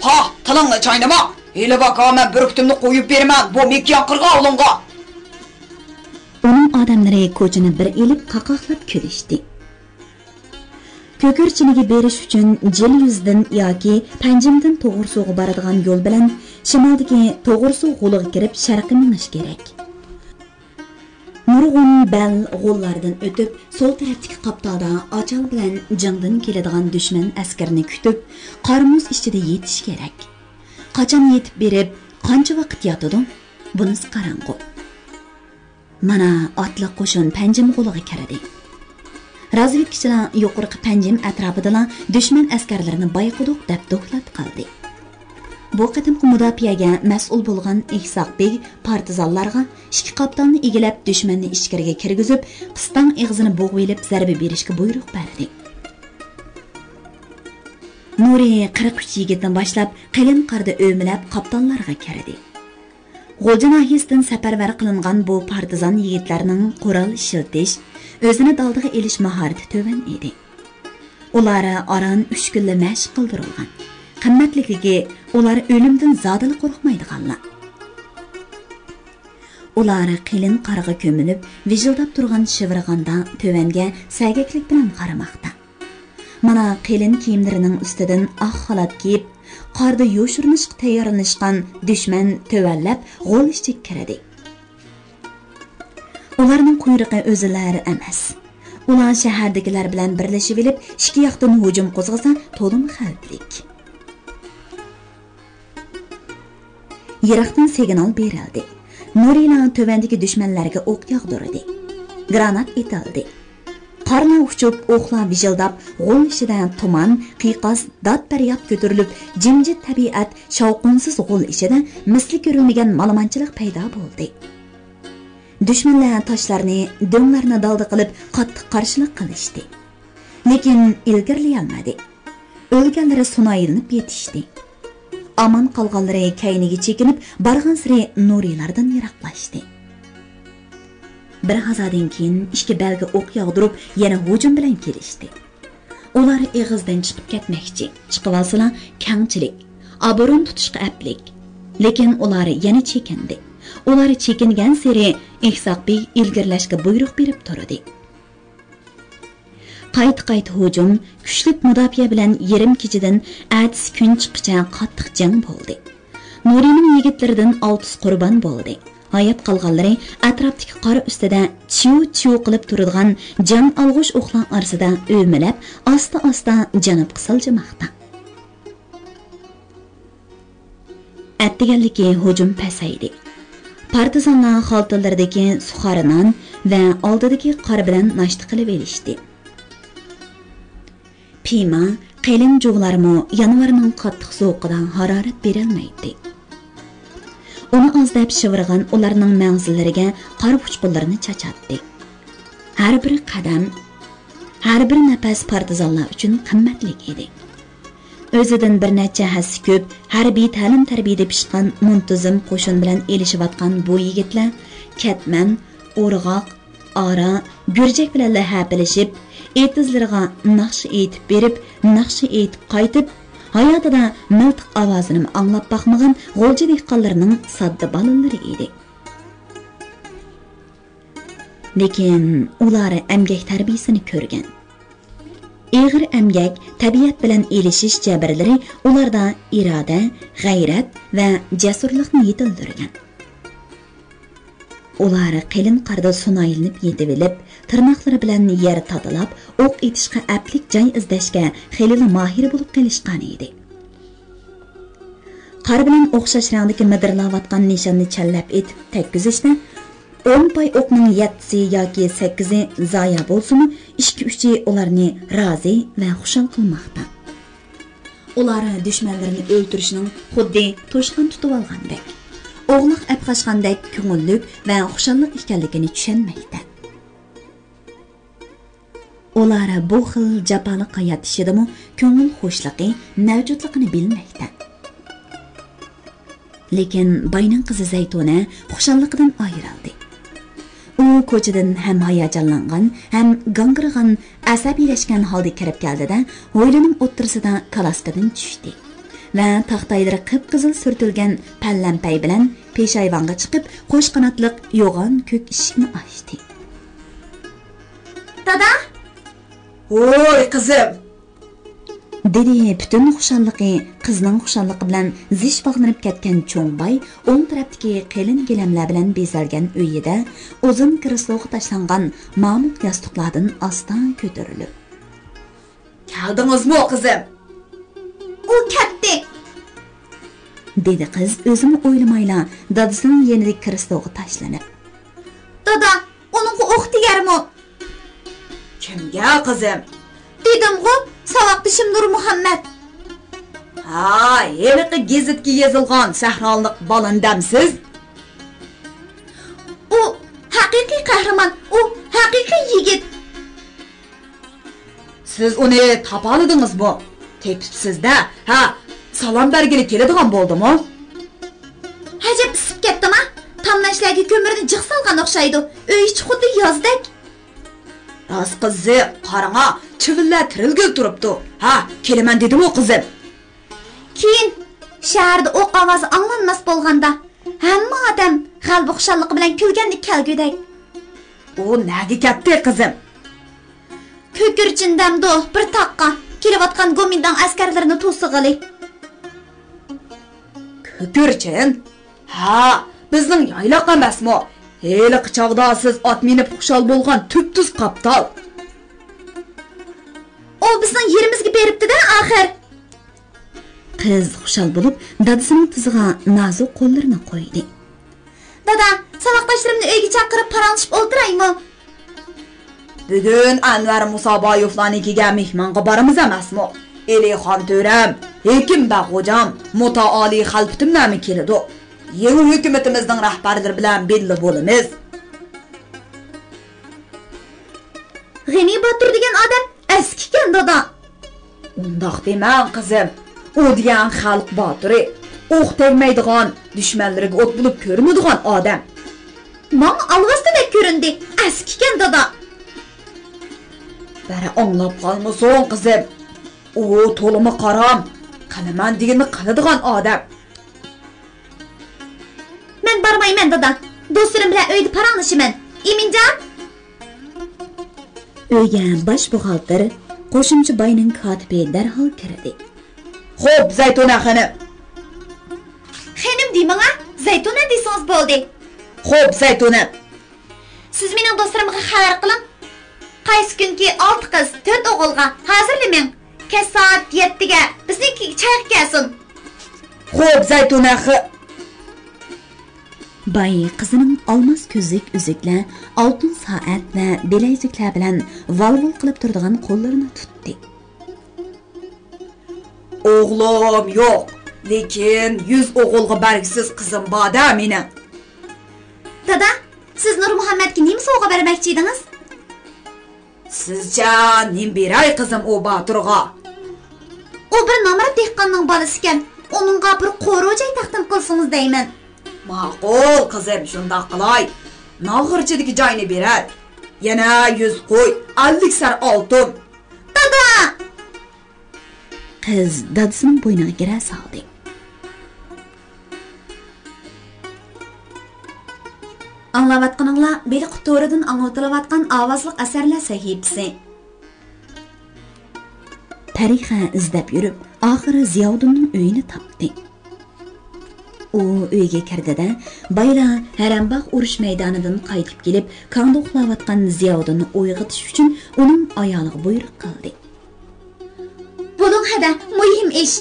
پاھ، تىلىڭنى چاينىما! ھېلى باكا، مەن بۈركۈتۈمنى قويۇپ بېرىمەن بۇ مېكىيان قىرغاۋۇلۇڭغا! ئۇنىڭ ئادەملىرى كوچىنى بىر ئېلىپ، قاقاقلاپ كۈلۈشتى. كۆكۈرچىنىگە بېرىش ئۈچۈن جىل يۈزىدىن ياكى پەنجىمدىن توغرىسۇغا بارىدىغان يول بىلەن شىمالدىكى توغرىسۇ غولىغا كىرىپ، شەرققە مېڭىش كېرەك. نۇرغۇن بەل غوللاردىن ئۆتۈپ، سول تەرەپتىكى قاپتالدا ئاچال بىلەن جىڭدىن كېلىدىغان دۈشمەن ئەسكىرىنى كۈتۈپ، قار-مۇز ئىچىدە يېتىش كېرەك. قاچان يېتىپ بېرىپ، قانچە ۋاقىت ياتىدۇ؟ بۇنىسى قاراڭغۇ. مانا، ئاتلىق قوشۇن پەنجىم غولىغا كىردى. رازۋېدكىچىلار يۇقىرىقى پەنجىم ئەتراپىدىلا دۈشمەن ئەسكەرلىرىنى بايقىدۇق دەپ دوكلات قىلدى. بۇ قېتىمقى مۇداپىئەگە مەسئۇل بولغان ئىسھاق بېگ پارتىزانلارغا ئىككى قاپتالنى ئىگىلەپ، دۈشمەننى ئىچكىرىگە كىرگۈزۈپ، قىستاڭ ئېغىزىنى بوغۇۋېلىپ زەربە بېرىشكە بۇيرۇق بەردى. نۇرى قىرىق ئۈچ يىگىتنى باشلاپ، قېلىن قاردا ئۆمىلەپ قاپتاللارغا كىردى. غۇلجا ناھىيەسىدىن سەپەرۋەر قىلىنغان بۇ پارتىزان يىگىتلەرنىڭ قورال ئىشلىتىش، ئۆزىنى دالدىغا ئېلىش ماھارىتى تۆۋەن ئىدى. ئۇلار ئاران ئۈچ كۈنلا مەشىق قىلدۇرۇلغان. قىممەتلىكلىكى، ئۇلار ئۆلۈمدىن زادىلا قورقمايدىغانلار. ئۇلار قېلىن قارغا كۆمۈلۈپ، ۋىژىلداپ تۇرغان شىۋىرغاندا تۆۋەنگە سەگەكلىك بىلەن قارىماقتا. مانا، قېلىن كىيىملىرىنىڭ ئۈستىدىن ئاق خالات كىيىپ، قاردا يوشۇرۇنۇشقا تەييارلىنىشقان دۈشمەن تۆۋەنلەپ غول ئىچىگە كىردى. ئۇلارنىڭ قۇيرۇقى ئۆزىلەر ئەمەس. ئۇلار شەھەردىكىلەر بىلەن بىرلىشىۋېلىپ، ئىككى ياقتىن ھۇجۇم قوزغىسا، تولىمۇ خەۋپلىك. يىراقتىن سىگنال بېرىلدى. نۇرىلا تۆۋەندىكى دۈشمەنلەرگە ئوق ياغدۇردى. گرانات ئېتىلدى. قارلار ئۇچۇپ، ئوقلار ۋىژىلداپ، غول ئىچىدە تۇمان، قىيقاس، داد-پەرياد كۆتۈرۈلۈپ، جىمجىت تەبىئەت شاۋقۇنسىز غول ئىچىدە مىسلى كۆرۈلمىگەن مالىمانچىلىق پەيدا بولدى. دۈشمەنلەر تاشلارنى، دۆڭلەرنى دالدا قىلىپ، قاتتىق قارشىلىق قىلىشتى. لېكىن ئىلگىرىلىيەلمىدى. ئۆلگەنلىرى سۇنايلىنىپ يېتىشتى. ئامان قالغانلىرى كەينىگە چېكىنىپ، بارغانسېرى نۇرىلاردىن يىراقلاشتى. بىر ھازادىن كېيىن ئىككى بەلگە ئوق ياغدۇرۇپ، يەنە ھۇجۇم بىلەن كېلىشتى. ئۇلار ئېغىزدىن چىقىپ كەتمەكچى، چىقىۋالسىلا كەڭچىلىك، ئابرۇن تۇتۇشقا ئەپلىك. لېكىن ئۇلار يەنە چېكىندى. ئۇلار چېكىنگەنسېرى ئىسھاق بېگ ئىلگىرىلەشكە بۇيرۇق بېرىپ تۇردى. قايتا-قايتا ھۇجۇم، كۈچلۈك مۇداپىئە بىلەن يېرىم كېچىدىن ئەتىسى كۈن چىققىچە قاتتىق جەڭ بولدى. نۇرىنىڭ يىگىتلىرىدىن ئالتىسى قۇربان بولدى. ھايات قالغانلىرى ئەتراپتىكى قار ئۈستىدە چىۋ-چىۋ قىلىپ تۇرىدىغان جان ئالغۇش ئوقلار ئارىسىدا ئۆمىلەپ، ئاستا-ئاستا جەنۇبقا سىلجىماقتا. ئەتىگەنلىكى ھۇجۇم پەسەيدى. پارتىزانلار خالتىلىرىدىكى سۇخارى نان ۋە ئالدىدىكى قار بىلەن ناشتا قىلىۋېلىشتى. پىيما، قېلىن جۇۋلارمۇ يانۋارنىڭ قاتتىق سوغۇقىدا ھارارەت بېرەلمەيتتى. ئۇنى ئاز دەپ شىۋىرغان ئۇلارنىڭ مەڭزىلىرىگە قار ئۇچقۇنلىرىنى چاچاتتى. ھەر بىر قەدەم، ھەر بىر نەپەس پارتىزانلار ئۈچۈن قىممەتلىك ئىدى. ئۆزىدىن بىر نەچچە ھەسسە كۆپ، ھەربىي تەلىم-تەربىيەدە پىشقان مۇنتىزىم قوشۇن بىلەن ئېلىشىۋاتقان بۇ يىگىتلەر كەتمەن، ئورغاق، ئارا، گۈرجەك بىلەنلا ھەپىلىشىپ، ئېتىزلىرىغا ناخشا ئېيتىپ بېرىپ، ناخشا ئېيتىپ قايتىپ، ھاياتىدا مىلتىق ئاۋازىنىمۇ ئاڭلاپ باقمىغان غۇلجا دېھقانلىرىنىڭ ساددا بالىلىرى ئىدى. لېكىن ئۇلار ئەمگەك تەربىيەسىنى كۆرگەن. ئېغىر ئەمگەك، تەبىئەت بىلەن ئېلىشىش جەبرلىرى ئۇلاردا ئىرادە، غەيرەت ۋە جەسۇرلۇقنى يېتىلدۈرگەن. ئۇلار قېلىن قاردا سۇنايلىنىپ يېتىۋېلىپ، تىرناقلىرى بىلەن يەر تاتىلاپ، ئوق ئېتىشقا ئەپلىك جاي ئىزدەشكە خېلىلا ماھىر بولۇپ قېلىشقان ئىدى. قار بىلەن ئوخشاش رەڭدىكى مىدىرلاۋاتقان نىشاننى چەنلەپ ئېتىپ تەگكۈزۈشتە، ئون پاي ئوقنىڭ يەتتىسى ياكى سەككىزى زايا بولسىمۇ، ئىككى-ئۈچى ئۇلارنى رازى ۋە خۇشال قىلماقتا. ئۇلار دۈشمەنلىرىنى ئۆلتۈرۈشنىڭ خۇددى توشقان تۇتۇۋالغاندەك، ئوغلاق ئەپقاچقاندەك كۆڭۈللۈك ۋە خۇشاللىق ئىكەنلىكىنى چۈشەنمەكتە. ئۇلار بۇ خىل جاپالىق ھايات ئىچىدىمۇ كۆڭۈل خۇشلۇقى، مەۋجۇتلۇقىنى بىلمەكتە. لېكىن باينىڭ قىزى زەيتۇنە خۇشاللىقىدىن ئايرىلدى. ئۇ كوچىدىن ھەم ھاياجانلانغان، ھەم گاڭگىرىغان، ئەسەبىيلەشكەن ھالدا كىرىپ كەلدى-دە، ھويلىنىڭ ئوتتۇرىسىدا كالاسكىدىن چۈشتى. ۋە تاختايلىرى قىپقىزىل سۈرتۈلگەن پەللەمپەي بىلەن پېشايۋانغا چىقىپ، قوش قاناتلىق يوغان كۆك ئىشىكنى ئاچتى. دادا! ھوي، قىزىم! دېدى پۈتۈن خۇشاللىقى قىزنىڭ خۇشاللىقى بىلەن زىچ باغلىنىپ كەتكەن چوڭ باي ئوڭ تەرەپتىكى قېلىن گىلەملەر بىلەن بېزەلگەن ئۆيىدە ئۇزۇن كىرېسلوغا تاشلانغان مامۇق ياستۇقلاردىن ئاستا كۆتۈرۈلۈپ. كەلدىڭىزمۇ، قىزىم؟ ئۇ كەتتى. دېدى قىز ئۆزىمۇ ئويلىمايلا دادىسىنىڭ يېنىدىكى كىرېسلوغا تاشلىنىپ. دادا، ئۇنىڭغا ئوق تېگەرمۇ؟ كىمگە، قىزىم؟ دېدىمغۇ، ساۋاقدىشىم نۇرمۇھەممەت. ھا، ھېلىقى گېزىتكە يېزىلغان سەھرالىق بالىنى دەمسىز؟ ئۇ ھەقىقىي قەھرىمان، ئۇ ھەقىقىي يىگىت. سىز ئۇنى تاپالىدىڭىزمۇ؟ تېپىپسىز-دە، ھە، سالام بەرگىلى كېلىدىغان بولدىمۇ؟ ئەجەب ئىسسىپ كەتتىما؟ تامناشلارغا كۆمۈرنى جىق سالغان ئوخشايدۇ. ئۆي ئىچى خۇددى يازدەك. راست قىزىق، قاراڭا، چىۋىنلار تىرىلگىلى تۇرۇپتۇ. ھە، كېلىمەن دېدىمۇ، قىزىم. كېيىن شەھەردە ئوق ئاۋازى ئاڭلانماس بولغاندا، ھەممە ئادەم غەلىبە خۇشاللىقى بىلەن كۈلگەندە كەلگۈدەك. ئۇ نەگە كەتتى، قىزىم؟ كۆكۈرچىن دەمدۇ، بىر تاغقا، كېلىۋاتقان گومىنداڭ ئەسكەرلىرىنى توسىغىلى. كۆكۈرچىن؟ ھە، بىزنىڭ يايلاق ئەمەسمۇ؟ ھېلىقى چاغدا سىز ئات مىنىپ خۇشال بولغان تۈپتۈز قاپتال. ئۇ بىزنىڭ يېرىمىزگە بېرىپتۇ-دە ئاخىر. قىز خۇشال بولۇپ، دادىسىنىڭ تىزىغا نازۇك قوللىرىنى قويدى. دادا، ساۋاقداشلىرىمنى ئۆيگە چاقىرىپ پاراڭلىشىپ ئولتۇرايمۇ؟ بۈگۈن ئەنۋەر مۇسابايېۋلارنىڭكىگە مېھمانغا بارىمىز ئەمەسمۇ؟ ئېلىخان تۆرەم، ھېكىم بەگ غوجام، مۇتائالىي خەلپىتىملەرمۇ كېلىدۇ. يېڭى ھۆكۈمىتىمىزنىڭ رەھبەرلىرى بىلەن بىللە بولىمىز. غېنى باتۇر دېگەن ئادەم ئەسكىكەن، دادا. ئۇنداق دېمەڭ، قىزىم. ئۇ دېگەن خەلق باتۇرى. ئوق تەگمەيدىغان، دۈشمەنلىرىگە ئوت بولۇپ كۆرۈنىدىغان ئادەم. ماڭا ئالۋاستىدەك كۆرۈندى. ئەسكىكەن، دادا. بىرى ئاڭلاپ قالمىسۇن، قىزىم. ئۇ تولىمۇ قارام، قىلىمەن دېگىنىنى قىلىدىغان ئادەم. مەن بارمايمەن، دادا. دوستلىرىم بىلەن ئۆيدە پاراڭلىشىمەن. ئىمىنجان! ئۆيگە باش بوغالتىر، قوشۇمچى باينىڭ كاتىپى دەرھال كىردى. خوپ، زەيتۇنە خېنىم. خېنىم دېمىڭە، زەيتۇنە دېسىڭىز بولدى. خوپ، زەيتۇنە. سىز مېنىڭ دوستلىرىمغا خەۋەر قىلىڭ. قايسى كۈنكى ئالتە قىز، تۆت ئوغۇلغا ھازىرلىمىڭ. كەچ سائەت يەتتىگە بىزنىڭكىگە چايغا كەلسۇن. خوپ، زەيتۇنە خ-. باي قىزىنىڭ ئالماس كۆزلۈك ئۈزۈكلەر، ئالتۇن سائەت ۋە بىلەيزۈكلەر بىلەن ۋال-ۋۇل قىلىپ تۇرىدىغان قوللىرىنى تۇتتى. ئوغلۇم يوق، لېكىن يۈز ئوغۇلغا بەرگۈسىز قىزىم بار-دە مېنىڭ. دادا، سىز نۇرمۇھەممەتكە نېمە سوۋغا بەرمەكچى ئىدىڭىز؟ سىزچە نېمە بېرەي قىزىم ئۇ باتۇرغا؟ ئۇ بىر نامرات دېھقاننىڭ بالىسىكەن، ئۇنىڭغا بىر قورۇ جاي تەقدىم قىلسىڭىز دەيمەن. ماقۇل قىزىم، شۇنداق قىلاي. ناغرىچىدىكى جاينى بېرەي. يەنە يۈز قوي، ئەللىك سەر ئالتۇن. دادا! قىز دادىسىنىڭ بوينىغا گىرە سالدى. ئاڭلاۋاتقىنىڭلار بېلىق تورىدىن ئاڭلىتىلىۋاتقان ئاۋازلىق ئەسەرلەر سەھىپىسى. پەرىخە ئىزدەپ يۈرۈپ، ئاخىرى زىياۋۇدۇننىڭ ئۆيىنى تاپتى. ئۇ ئۆيگە كىردى-دە، بايىلا ھەرەمباغ ئۇرۇش مەيدانىدىن قايتىپ كېلىپ، كاڭدا ئۇخلاۋاتقان زىياۋۇدۇننى ئويغىتىش ئۈچۈن ئۇنىڭ ئايالىغا بۇيرۇق قىلدى. بولۇڭ ھەدە، مۇھىم ئىش.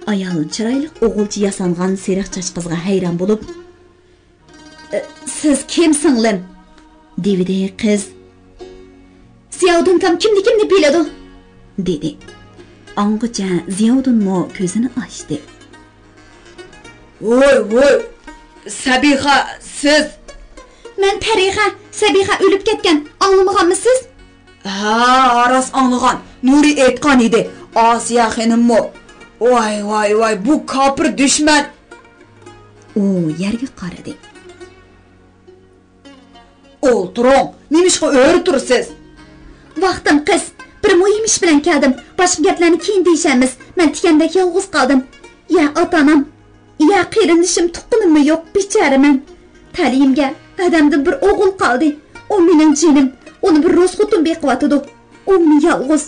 ئايال چىرايلىق ئوغۇلچە ياسانغان سېرىق چاچ قىزغا ھەيران بولۇپ، ئە، سىز كىم سىڭلىم؟ دېۋىدى قىز. زىياۋۇدۇن كام كىمنى كىمنى بىلىدۇ؟ دېدى. ئاڭغىچە زىياۋۇدۇنمۇ كۆزىنى ئاچتى. ۋوي، ۋوي، سەبىخە، سىز؟ مەن پەرىخە، سەبىخە ئۆلۈپ كەتكەن، ئاڭلىمىغانمىسىز؟ ھە، راست ئاڭلىغان، نۇرى ئېيتقان ئىدى، ئاسىيە خېنىممۇ. ۋاي، ۋاي، ۋاي، بۇ كاپىر دۈشمەن. ئۇ يەرگە قارىدى. ئولتۇرۇڭ، نېمىشقا ئۆرە تۇرىسىز؟ ۋاقتىم قىس، بىر مۇھىم ئىش بىلەن كەلدىم، باشقا گەپلەرنى كېيىن دېيىشەرمىز، مەن تىكەندەك يالغۇز قالدىم. يا ئاتا-ئانام، يا قېرىندىشىم، تۇغقىنىممۇ يوق، بىچارىمەن. تەلىيىمگە ئادەمدىن بىر ئوغۇل قالدى. ئۇ مېنىڭ جېنىم. ئۇنى بىر رۇس خوتۇن بېقىۋاتىدۇ. ئۇمۇ يالغۇز.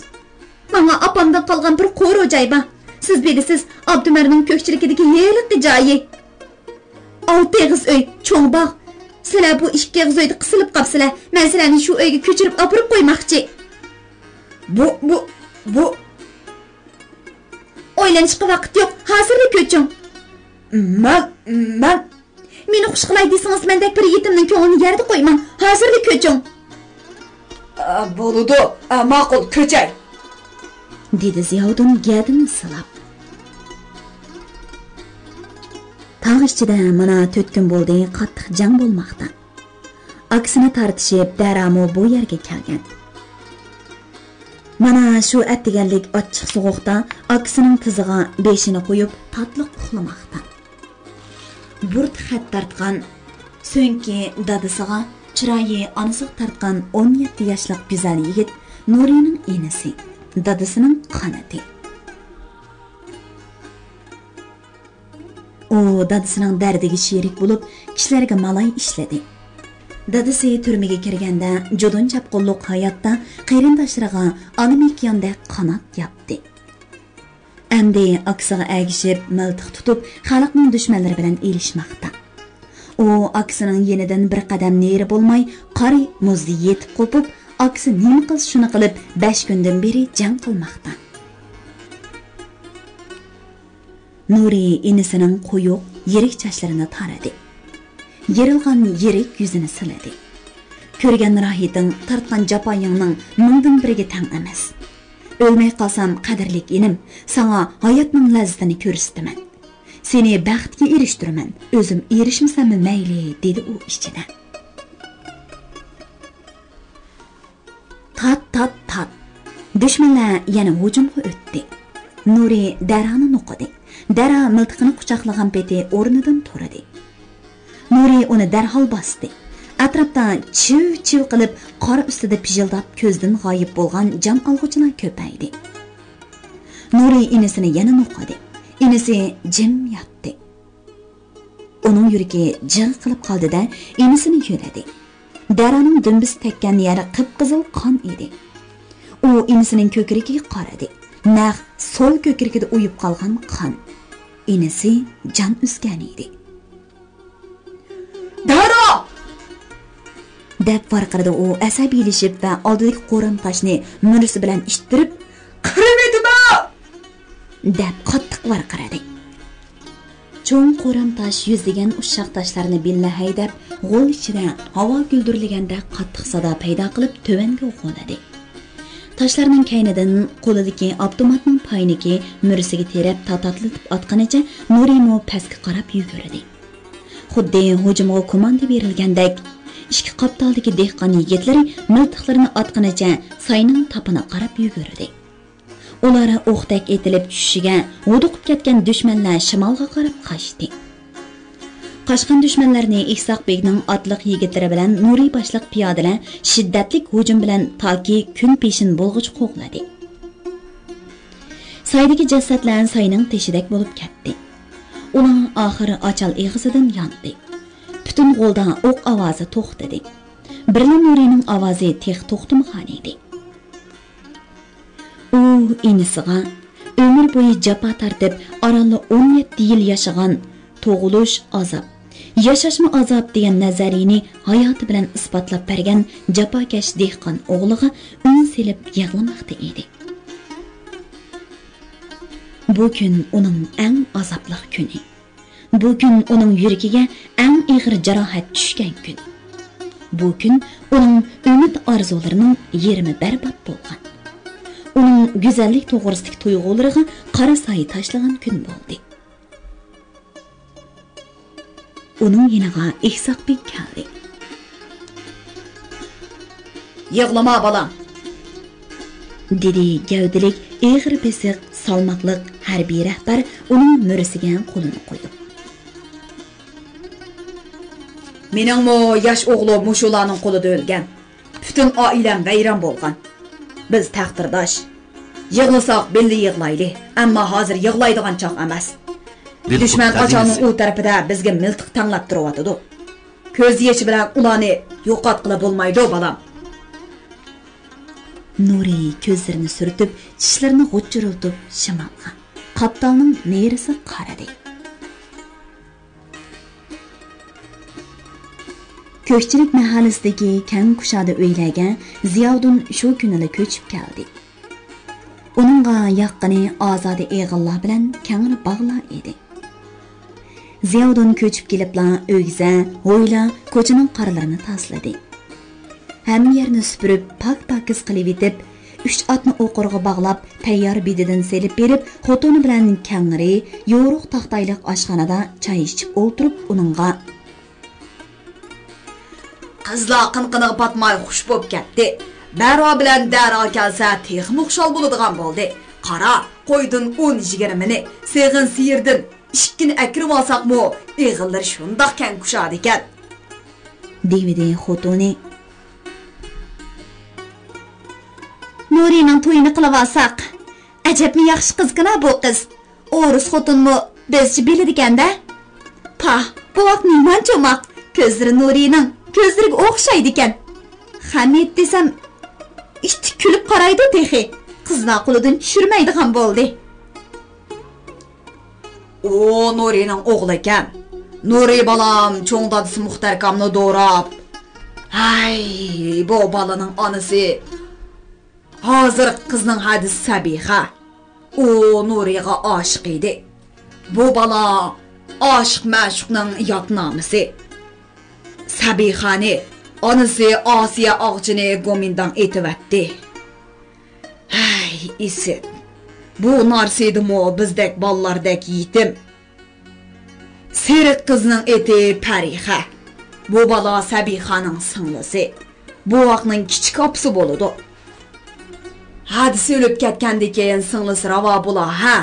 ماڭا ئاپامدىن قالغان بىر قورۇ جاي بار. سىز بىلىسىز، ئابدۇمەرنىڭ كۆكچىلىكىدىكى ھېلىقى جايى. ئالتە ئېغىز ئۆي، چوڭ باغ. سىلەر بۇ ئىككى ئېغىز ئۆيدە قىسىلىپ قاپسىلەر. مەن سىلەرنى شۇ ئۆيگە كۆچۈرۈپ ئاپىرىپ قويماقچى. بۇ، بۇ، بۇ. ئويلىنىشقا ۋاقىت يوق. ھازىرلا كۆچۈڭ. مەن، مەن. مېنى خۇش قىلاي دېسىڭىز، مەندەك بىر يېتىمنىڭ كۆڭلىنى يەردە قويماڭ. ھازىرلا كۆچۈڭ. ئا، بولىدۇ. ئا، ماقۇل، كۆچەي. دېدى زىياۋۇدۇن گەدىنى سىلاپ. تاغ ئىچىدە مانا تۆت كۈن بولدى، قاتتىق جەڭ بولماقتا. ئاكىسىنى تارتىشىپ، دەرامۇ بۇ يەرگە كەلگەن. مانا شۇ ئەتىگەنلىك ئاچچىق سوغۇقتا ئاكىسىنىڭ تىزىغا بېشىنى قويۇپ، تاتلىق ئۇخلىماقتا. بۇرۇت خەت تارتقان، سۆڭىكى دادىسىغا، چىرايى ئانىسىغا تارتقان ئون يەتتە ياشلىق گۈزەل يىگىت نۇرىنىڭ ئىنىسى، دادىسىنىڭ قانىتى. ئۇ دادىسىنىڭ دەردىگە شېرىك بولۇپ، كىشىلەرگە مالاي ئىشلىدى. دادىسى تۈرمىگە كىرگەندە، جۇدۇن چاپقۇنلۇق ھاياتتا قېرىنداشلىرىغا ئانا مېكىياندەك قانات ياپتى. ئەمدى ئاكىسىغا ئەگىشىپ، مىلتىق تۇتۇپ، خەلقنىڭ دۈشمەنلىرى بىلەن ئېلىشماقتا. ئۇ ئاكىسىنىڭ يېنىدىن بىر قەدەم نېرى بولماي، قارا مۇزدا يېتىپ قوپۇپ، ئاكىسى نېمە قىلسا شۇنى قىلىپ، بەش كۈندىن بېرى جەڭ قىلماقتا. نۇرى ئىنىسىنىڭ قويۇق، يىرىك چاچلىرىنى تارىدى. يېرىلغان يىرىك يۈزىنى سىلىدى. كۆرگەن راھىتىڭ، تارتقان جاپايىڭنىڭ مىڭدىن بىرىگە تەڭ ئەمەس. ئۆلمەي قالسام، قەدىرلىك ئىنىم، ساڭا ھاياتنىڭ لەززىتىنى كۆرسىتىمەن. سېنى بەختكە ئېرىشتۈرىمەن، ئۆزۈم ئېرىشمىسەممۇ مەيلى، دېدى ئۇ ئىچىدە. تات، تات، تات. دۈشمەنلەر يەنە ھۇجۇمغا ئۆتتى. نۇرى دەرانى نوقۇدى. دەرا مىلتىقىنى قۇچاقلىغان پېتى ئورنىدىن تۇردى. نۇرى ئۇنى دەرھال باستى. ئەتراپتا چىۋ-چىۋ قىلىپ، قار ئۈستىدە پىژىلداپ كۆزدىن غايىب بولغان جان ئالغۇچىلار كۆپەيدى. نۇرى ئىنىسىنى يەنە نوقۇدى. ئىنىسى جىم ياتتى. ئۇنىڭ يۈرىكى جىغ قىلىپ قالدى-دە، ئىنىسىنى يۆلىدى. دەرانىڭ دۈمبىسى تەگكەن يەر قىپقىزىل قان ئىدى. ئۇ ئىنىسىنىڭ كۆكرىكىگە قارىدى. نەق سول كۆكرىكىدە ئۇيۇپ قالغان قان. ئىنىسى جان ئۈزگەن ئىدى. «دەرا!» دەپ ۋارقىرىدى ئۇ ئەسەبىيلىشىپ ۋە ئالدىدىكى قورام تاشنى مۈرىسى بىلەن ئىتتىرىپ، «قىرىۋېتىمەن!» دەپ قاتتىق ۋارقىرىدى. چوڭ قورام تاش يۈزلىگەن ئۇششاق تاشلارنى بىللە ھەيدەپ، غول ئىچىدە ھاۋا گۈلدۈرلىگەندەك قاتتىق سادا پەيدا قىلىپ تۆۋەنگە غولىدى. تاشلارنىڭ كەينىدىن قولىدىكى ئاپتوماتنىڭ پاينىكى مۈرىسىگە تىرەپ تاتاتلىتىپ ئاتقىنىچە نۇرىمۇ پەسكە قاراپ يۈگۈردى. خۇددى ھۇجۇمغا كوماندا بېرىلگەندەك، ئىككى قاپتالدىكى دېھقان يىگىتلىرى مىلتىقلىرىنى ئاتقىنىچە ساينىڭ تاپىنىغا قاراپ يۈگۈردى. ئۇلار ئوقتەك ئېتىلىپ چۈشۈشىگە، ھودۇقۇپ كەتكەن دۈشمەنلەر شىمالغا قاراپ قاچتى. قاچقان دۈشمەنلەرنى ئىسھاق بېگنىڭ ئاتلىق يىگىتلىرى بىلەن نۇرى باشلىق پىيادىلەر شىددەتلىك ھۇجۇم بىلەن تاكى كۈن پېشىن بولغۇچە قوغلىدى. سايدىكى جەسەتلەر ساينىڭ تېشىدەك بولۇپ كەتتى. ئۇلار ئاخىر ئاچال ئېغىزىدىن ياندى. پۈتۈن غولدا ئوق ئاۋازى توختىدى. بىرلا نۇرىنىڭ ئاۋازى تېخى توختىمىغانىدى. ئۇ ئىنىسىغا ئۆمۈر بويى جاپا تارتىپ، ئارانلا ئون يەتتە يىل ياشىغان، «تۇغۇلۇش ئازاب، ياشاشمۇ ئازاب» دېگەن نەزەرىيىنى ھاياتى بىلەن ئىسپاتلاپ بەرگەن جاپاكەش دېھقان ئوغلىغا ئۈن سېلىپ يىغلىماقتا ئىدى. بۇ كۈن ئۇنىڭ ئەڭ ئازابلىق كۈنى. بۇ كۈن ئۇنىڭ يۈرىكىگە ئەڭ ئېغىر جاراھەت چۈشكەن كۈن. بۇ كۈن ئۇنىڭ ئۈمىد ئارزۇلىرىنىڭ يېرىمى بەربات بولغان. ئۇنىڭ گۈزەللىك توغرىسىدىكى تۇيغۇلىرىغا قارا سايە تاشلىغان كۈن بولدى. ئۇنىڭ يېنىغا ئىسھاق بېگ كەلدى. «يىغلىما، بالام!» دېدى گەۋدىلىك، ئېغىر بېسىق، سالماقلىق ھەربىي رەھبەر ئۇنىڭ مۈرىسىگە قولىنى قويۇپ. «مېنىڭمۇ ياش ئوغلۇم مۇشۇلارنىڭ قولىدا ئۆلگەن. پۈتۈن ئائىلەم ۋەيران بولغان. بىز تەقدىرداش. يىغلىساق بىللە يىغلايلى، ئەمما ھازىر يىغلايدىغان چاغ ئەمەس. دۈشمەن ئاچارنىڭ ئۇ تەرىپىدە بىزگە مىلتىق تەڭلەپ تۇرۇۋاتىدۇ. كۆز يېشى بىلەن ئۇلارنى يوقاتقىلى بولمايدۇ، بالام. نۇرى كۆزلىرىنى سۈرتۈپ، چىشلىرىنى غۇچچۇرۇلتۇپ شىمالغا، قاپتالنىڭ نېرىسىغا قارىدى. كۆكچىلىك مەھەللىسىدىكى كەڭ كۇشادە ئۆيلەرگە زىياۋۇدۇن شۇ كۈنىلا كۆچۈپ كەلدى. ئۇنىڭغا ياققىنى ئازادە ئېغىللار بىلەن كەڭرى باغلار ئىدى. زىياۋۇدۇن كۆچۈپ كېلىپلا ئۆگزە، ھويلا، كوچىنىڭ قارلىرىنى تازىلىدى. ھەممە يەرنى سۈپۈرۈپ، پاك-پاكىز قىلىۋېتىپ، ئۈچ ئاتنى ئوقۇرغا باغلاپ، تەييار بېدىدىن سېلىپ بېرىپ، خوتۇنى بىلەن كەڭرى، يورۇق تاختايلىق ئاشخانىدا چاي ئىچىپ ئولتۇرۇپ، ئۇنىڭغا: قىزلار قىنقىنىغا پاتماي خۇش بوپ كەتتى. بەرا بىلەن دەرا كەلسە تېخىمۇ خۇشال بولىدىغان بولدى. قارا، قويدىن ئون يىگىرمىنى، سېغىن سىيىردىن ئىككىنى ئەكىرىۋالساقمۇ، ئېغىللىرى شۇنداق كەڭ كۇشادىكەن. دېۋىدى خوتۇنى. نۇرىنىڭ تويىنى قىلىۋالساق. ئەجەبمۇ ياخشى قىزكىنا بۇ قىز. ئورۇس خوتۇنمۇ بىزچە بىلىدىكەن-دە. پاھ، بوۋاق نېمانچە ئوماق. كۆزلىرى نۇرىنىڭ كۆزلىرىگە ئوخشايدىكەن. خەمىت دېسەم، ئىتتىك كۈلۈپ قارايدۇ تېخى. قىزلار قولىدىن چۈشۈرمەيدىغان بولدى. ئۇ نۇرىنىڭ ئوغلىكەن. نۇرى بالام چوڭ دادىسى مۇختەر ئاكامنى دوراپ. ھەي، بۇ بالىنىڭ ئانىسى. ھازىرقى قىزنىڭ ھەدىسى سەبىخە. ئۇ نۇرىغا ئاشىق ئىدى. بۇ بالا ئاشىق-مەشۇقنىڭ ياتنامىسى. سەبىخەنى ئانىسى ئاسىيە ئاغىچىنى گومىنداڭ ئېتىۋەتتى. ھەي، ئىسىت! بۇ نارسىدىمۇ بىزدەك بالىلاردەك يېتىم. سېرىق قىزنىڭ ئېتى پەرىخە. بۇ بالا سەبىخەنىڭ سىڭلىسى. بوۋاقنىڭ كىچىك ئاپىسى بولىدۇ. ھەدىسى ئۆلۈپ كەتكەندىن كېيىن سىڭلىسى راۋا بولا، ھە؟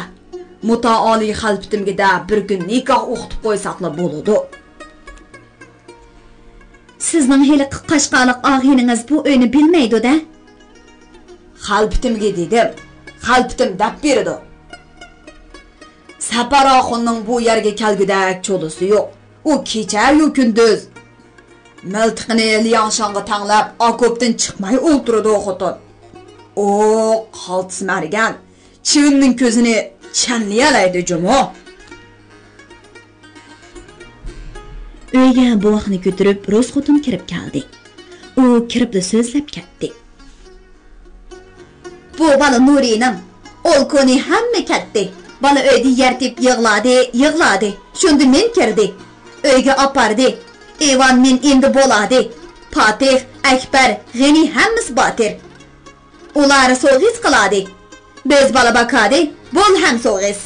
مۇتائالىي خەلپىتىمگە دە بىر كۈن نىكاھ ئوقۇتۇپ قويساقلا بولىدۇ. سىزنىڭ ھېلىقى قاشقارلىق ئاغىنىڭىز بۇ ئۆينى بىلمەيدۇ-دە؟ خەلپىتىمگە دېدىم، خەلپىتىم دەپ بېرىدۇ. سەپەر ئاخۇننىڭ بۇ يەرگە كەلگۈدەك چولىسى يوق. ئۇ كېچەيۇ كۈندۈز مىلتىقىنى لياڭشانغا تەڭلەپ، ئاكوپتىن چىقماي ئولتۇرىدۇ خوتۇن. ئۇ قالتىس مەرگەن، چىۋىننىڭ كۆزىنى چەنلىيەلەيدۇ جۇمۇ. ئۆيگە بوۋاقنى كۆتۈرۈپ، رۇس خوتۇن كىرىپ كەلدى. ئۇ كىرىپلا سۆزلەپ كەتتى. بۇ بالا نۇرىنىڭ. ئول كونى ھەممە كەتتى. بالا ئۆيدە يەر تېپىپ يىغلادى، يىغلادى. شۇندا مېنى كىردى. ئۆيگە ئاپاردى. ئىۋان مېنى ئېمدى بولادى. پاتىھ، ئەكبەر، غېنى ھەممىسى باتىر. ئۇلار سوغىس قىلادى. بىز بالا باكادى، بول ھەم سوغىس.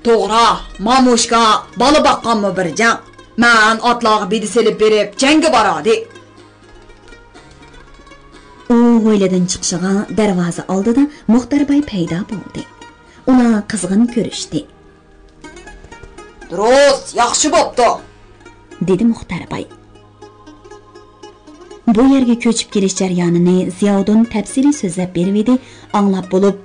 توغرا، مامۇشكا، بالا باققانمۇ بىر جەڭ. مەن ئاتلارغا بېدە سېلىپ بېرىپ جەڭگە بارادى. ئۇ ھويلىدىن چىقىشىغا دەرۋازا ئالدىدا مۇختەر باي پەيدا بولدى. ئۇلار قىزغىن كۆرۈشتى. دۇرۇس، ياخشى بوپتۇ، دېدى مۇختەر باي. بۇ يەرگە كۆچۈپ كېلىش جەريانىنى زىياۋۇدۇن تەپسىلىي سۆزلەپ بېرىۋىدى، ئاڭلاپ بولۇپ،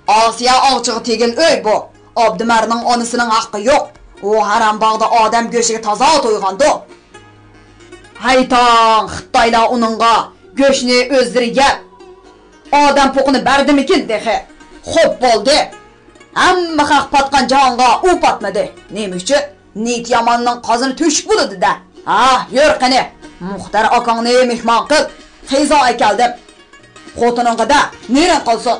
ئاسىيە ئاغىچىغا تېگىل ئۆي بۇ. ئابدۇمەرنىڭ ئانىسىنىڭ ھەققى يوق. ئۇ ھارام باغدا ئادەم گۆشىگە تازا تويغاندۇ. ھەي تاڭ، خىتايلار ئۇنىڭغا گۆشنى ئۆزلىرى يەپ، ئادەم پوقىنى بەردىمىكىن تېخى؟ خوپ بولدى. ھەممە خەق پاتقان جاھانغا ئۇ پاتمىدى. نېمە ئۈچۈن؟ نىيىتى ياماننىڭ قازىنى تۆشۈك بولىدۇ-دە. ھا، يۈر قېنى. مۇختەر ئاكاڭنى مېھمان قىل. قىزا ئەكەلدىم. خوتۇنۇڭغا دە، نېرىڭ قالسۇن.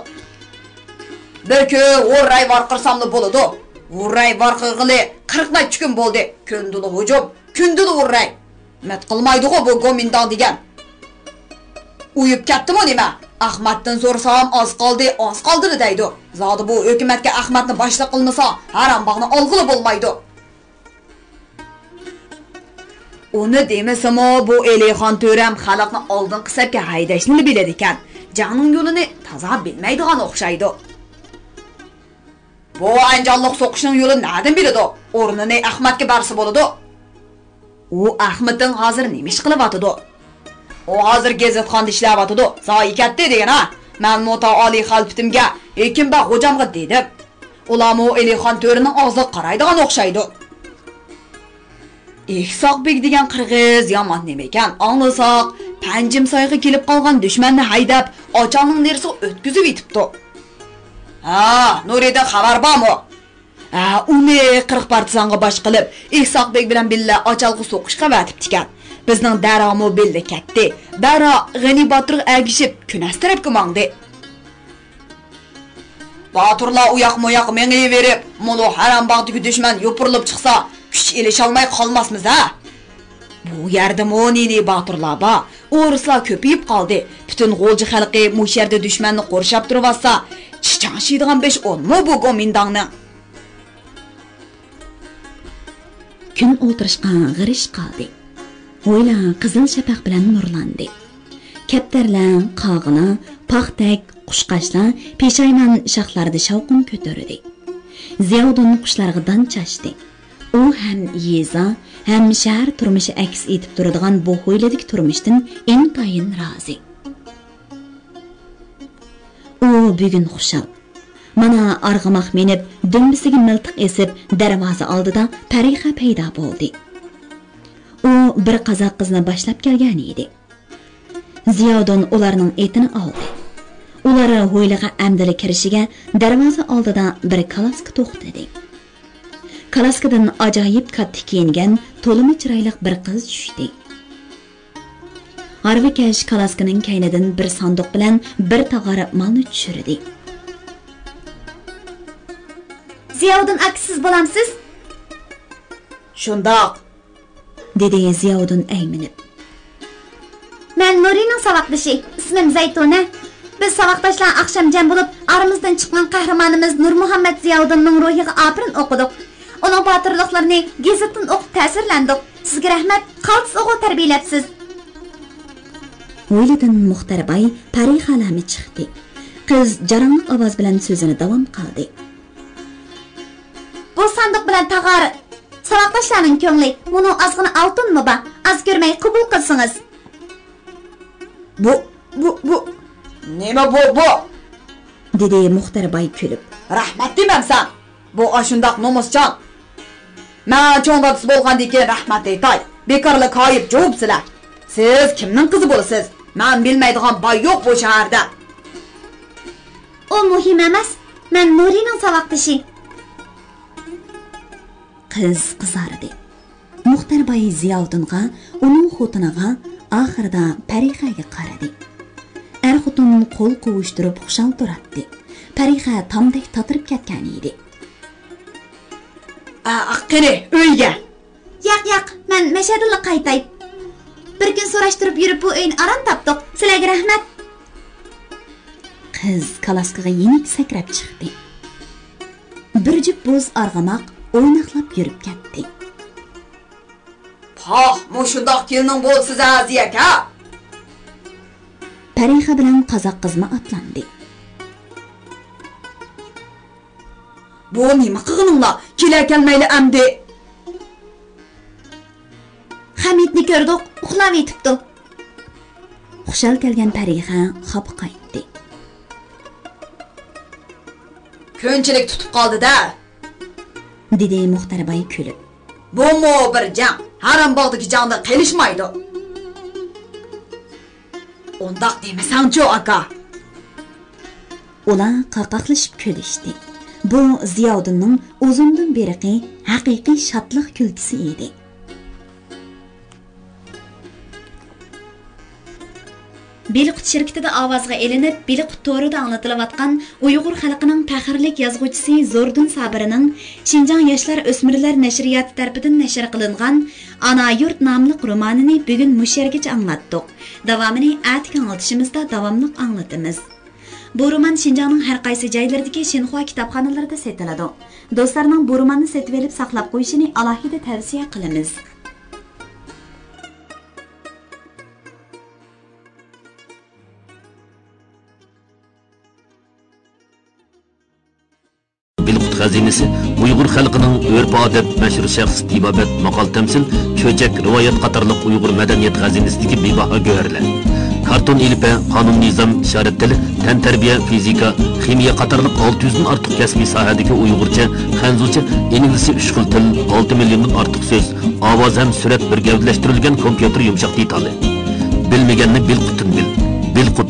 بىر كۈن ھۇرراي ۋارقىرىساملا بولىدۇ. ھۇرراي ۋارقىرىغىلى قىرىق نەچچە كۈن بولدى. كۈندىلا ھۇجۇم، كۈندىلا ھۇرراي. مىت قىلمايدىغۇ بۇ گومىنداڭ دېگەن. ئۇيۇپ كەتتىمۇ نېمە؟ ئەخمەتتىن سورىسام، ئاز قالدى، ئاز قالدىلا دەيدۇ. زادى بۇ ھۆكۈمەتكە ئەخمەتنى باشلىق قىلمىسا، ھارام باغنى ئالغىلى بولمايدۇ. ئۇنى دېمىسىمۇ، بۇ ئېلىخان تۆرەم خەلقنى ئالدىنقى سەپكە ھەيدەشنىلا بىلىدىكەن. جەڭنىڭ يولىنى تازا بىلمەيدىغان ئوخشايدۇ. بۇ ئەنجانلىق سوقۇشنىڭ يولىنى نەدىن بىلىدۇ؟ ئورنىنى ئەخمەتكە بەرسە بولىدۇ. ئۇ ئەخمىتىڭ ھازىر نېمە ئىش قىلىۋاتىدۇ؟ ئۇ ھازىر گېزىتخانىدا ئىشلەۋاتىدۇ، زايى كەتتى دېگىن ھە. مەنمۇ تا ئالىي خەلپىتىمگە، ھېكىم بەگ خوجامغا دېدىم. ئۇلارمۇ ئېلىخان تۆرىنىڭ ئاغزىغا قارايدىغان ئوخشايدۇ. ئىسھاق بېگ دېگەن قىرغىز يامان نېمىكەن، ئاڭلىساق، پەنجىمسايغا كېلىپ قالغان دۈشمەننى ھەيدەپ، ئاچالنىڭ نېرىسىغا ئۆتكۈزۈپ يېتىپتۇ. ھە، نۇرىدىن خەۋەر بارمۇ؟ ھە، ئۇنى قىرىق پارتىزانغا باش قىلىپ، ئىسھاق بېگ بىلەن بىللە ئاچالغا سوقۇشقا ئەۋەتىپتىكەن. بىزنىڭ دەرھالمۇ بىللە كەتتى. دەرھال غېنى باتۇرغا ئەگىشىپ، كۈنەس تەرەپكە ماڭدى. باتۇرلار ئۇياق-مۇياق مېڭىۋېرىپ، مۇنۇ ھارامباغدىكى دۈشمەن يوپۇرۇلۇپ چىقسا، كۈچ ئېلىشالماي قالماسمىز ھە؟ بۇ يەردىمۇ نى-نى باتۇرلار بار. ئورۇسلار كۆپىيىپ قالدى. پۈتۈن غۇلجا خەلقى مۇشۇ يەردە دۈشمەننى قورشاپ تۇرۇۋاتسا، چىچاڭشىيدىغان بەش ئونمۇ بۇ گومىنداڭنىڭ؟ كۈن ئولتۇرۇشقا غېرىشىپ قالدى. ھويلا قىزىل شەپەق بىلەن نۇرلاندى. كەپتەرلەر، قاغىلار، پاختەك، قۇشقاچلار پېشايۋان شاخلاردا شاۋقۇن كۆتۈردى. زىياۋۇدۇن قۇشلارغا دان چاچتى. ئۇ ھەم يېزا، ھەم شەھەر تۇرمۇشى ئەكس ئېتىپ تۇرىدىغان بۇ ھويلىدىكى تۇرمۇشتىن ئىنتايىن رازى. ئۇ بۈگۈن خۇشال. مانا، ئارغىماق مىنىپ، دۈمبىسىگە مىلتىق ئېسىپ، دەرۋازا ئالدىدا پەرىخە پەيدا بولدى. ئۇ بىر قازاق قىزنى باشلاپ كەلگەن ئىدى. زىياۋۇدۇن ئۇلارنىڭ ئېتىنى ئالدى. ئۇلار ھويلىغا ئەمدىلا كىرىشىگە، دەرۋازا ئالدىدا بىر كالاسكا توختىدى. كالاسكىدىن ئاجايىپ كاتتا كىيىنگەن، تولىمۇ چىرايلىق بىر قىز چۈشتى. ھارۋىكەش كالاسكىنىڭ كەينىدىن بىر ساندۇق بىلەن بىر تاغار مالنى چۈشۈردى. زىياۋۇدۇن ئاكا، سىز بولامسىز؟ شۇنداق، دېدى زىياۋۇدۇن ئەيمىنىپ. مەن نۇرىنىڭ ساۋاقدىشى، ئىسمىم زەيتۇنە. بىز ساۋاقداشلار ئاخشام جەم بولۇپ، ئارىمىزدىن چىققان قەھرىمانىمىز نۇرمۇھەممەت زىياۋۇدۇننىڭ روھىغا ئاپىرىن ئوقۇدۇق. ئۇنىڭ باتۇرلۇقلىرىنى گېزىتتىن ئوقۇپ تەسىرلەندۇق. سىزگە رەھمەت، قالتىس ئوغۇل تەربىيەلەپسىز. ھويلىدىن مۇختەر باي، پەرىخەلەرمۇ چىقتى. قىز جاراڭلىق ئاۋاز بىلەن سۆزىنى داۋام قىلدى. بۇ ساندۇق بىلەن تاغار ساۋاقداشلارنىڭ كۆڭلى، مۇنۇ ئازغىنە ئالتۇنمۇ بار، ئاز كۆرمەي قوبۇل قىلسىڭىز. بۇ، بۇ، بۇ. نېمە بۇ، بۇ؟ دېدى مۇختەر باي كۈلۈپ. رەھمەت دېمەمسەن؟ بۇ ئاشۇنداق نومۇسچان. مەن چوڭ دادىسى بولغاندىن كېيىن رەھمەت ئېيتاي. بىكارلا كايىپ جۇۋۇپسىلەر. سىز كىمنىڭ قىزى بولىسىز؟ مەن بىلمەيدىغان باي يوق بۇ شەھەردە. ئۇ مۇھىم ئەمەس. مەن نۇرىنىڭ ساۋاقدىشى. قىز قىزاردى. مۇختەر باي زىياۋۇدۇنغا، ئۇنىڭ خوتۇنىغا، ئاخىرىدا پەرىخەگە قارىدى. ئەر-خوتۇن قول قوۋۇشتۇرۇپ خۇشال تۇراتتى. پەرىخە تامدەك تاتىرىپ كەتكەن ئىدى. ئا، قېنى، ئۆيگە. ياق، ياق، مەن مەشەدىنلا قايتاي. بىر كۈن سوراشتۇرۇپ يۈرۈپ بۇ ئۆينى ئاران تاپتۇق. سىلەرگە رەھمەت. قىز كالاسكىغا يېنىپ سەكرەپ چىقتى. بىر جۈپ بوز ئارغىماق ئويناقلاپ يۈرۈپ كەتتى. پاھ، مۇشۇنداق كېلىنىڭ بولسىز ھە، زىيەك ھە! پەرىخە بىلەن قازاق قىزمۇ ئاتلاندى. بۇ نېمە قىلغىنىڭلار؟ كېلە كەلمەيلى ئەمدى. خەمىتنى كۆردۇق، ئۇخلاۋېتىپتۇ. خۇشال كەلگەن پەرىخە خاپا قايتتى. كۆنچىلىك تۇتۇپ قالدى-دە، دېدى مۇختەر باي كۈلۈپ. بۇمۇ بىر جەڭ، ھارامباغدىكى جەڭدىن قېلىشمايدۇ. ئۇنداق دېمىسەڭچۇ، ئاكا. ئۇلار قاقاقلىشىپ كۈلۈشتى. بۇ زىياۋۇدۇننىڭ ئۇزۇندىن بېرىقى ھەقىقىي شادلىق كۈلكىسى ئىدى. بىلىقۇت شىركىتىدە ئاۋازغا ئېلىنىپ، بىلىقۇت تورىدا ئاڭلىتىلىۋاتقان ئۇيغۇر خەلقىنىڭ پەخىرلىك يازغۇچىسى زوردۇن سابىرنىڭ شىنجاڭ ياشلار ئۆسمۈرلەر نەشرىياتى تەرىپىدىن نەشر قىلىنغان ئانا يۇرت ناملىق رومانىنى بۈگۈن مۇشۇ يەرگىچە ئاڭلاتتۇق. داۋامىنى ئەتىكى ئاڭلىتىشىمىزدا داۋاملىق ئاڭلىتىمىز. بۇ رومان شىنجاڭنىڭ ھەر قايسى جايلىرىدىكى شىنخۇا كىتابخانىلىرىدا سېتىلىدۇ. دوستلارنىڭ بۇ روماننى سېتىۋېلىپ ساقلاپ قويۇشىنى ئالاھىدە تەۋسىيە قىلىمىز. بىلىقۇت خەزىنىسى، ئۇيغۇر خەلقىنىڭ ئۆرپ-ئادەت، مەشھۇر شەخس، تېبابەت، ماقال-تەمسىل، چۆچەك، رىۋايەت قاتارلىق ئۇيغۇر مەدەنىيەت خەزىنىسىدىكى بىباھا گۆھەرلەر. كارتون ئېلىپبە، قانۇن-نىزام، ئىشارەت تىلى، تەنتەربىيە، فىزىكا، خىمىيە قاتارلىق ئالتە يۈزدىن ئارتۇق كەسپىي ساھەدىكى ئۇيغۇرچە، خەنزۇچە، ئىنگلىزچە ئۈچ خىل تىل، ئالتە مىليوندىن ئارتۇق سۆز، ئاۋاز ھەم سۈرەت بىر گەۋدىلەشتۈرۈلگەن كومپيۇتېر يۇمشاق دېتالى. بىلمىگەننى بىلقۇتتىن بىل. بىلقۇت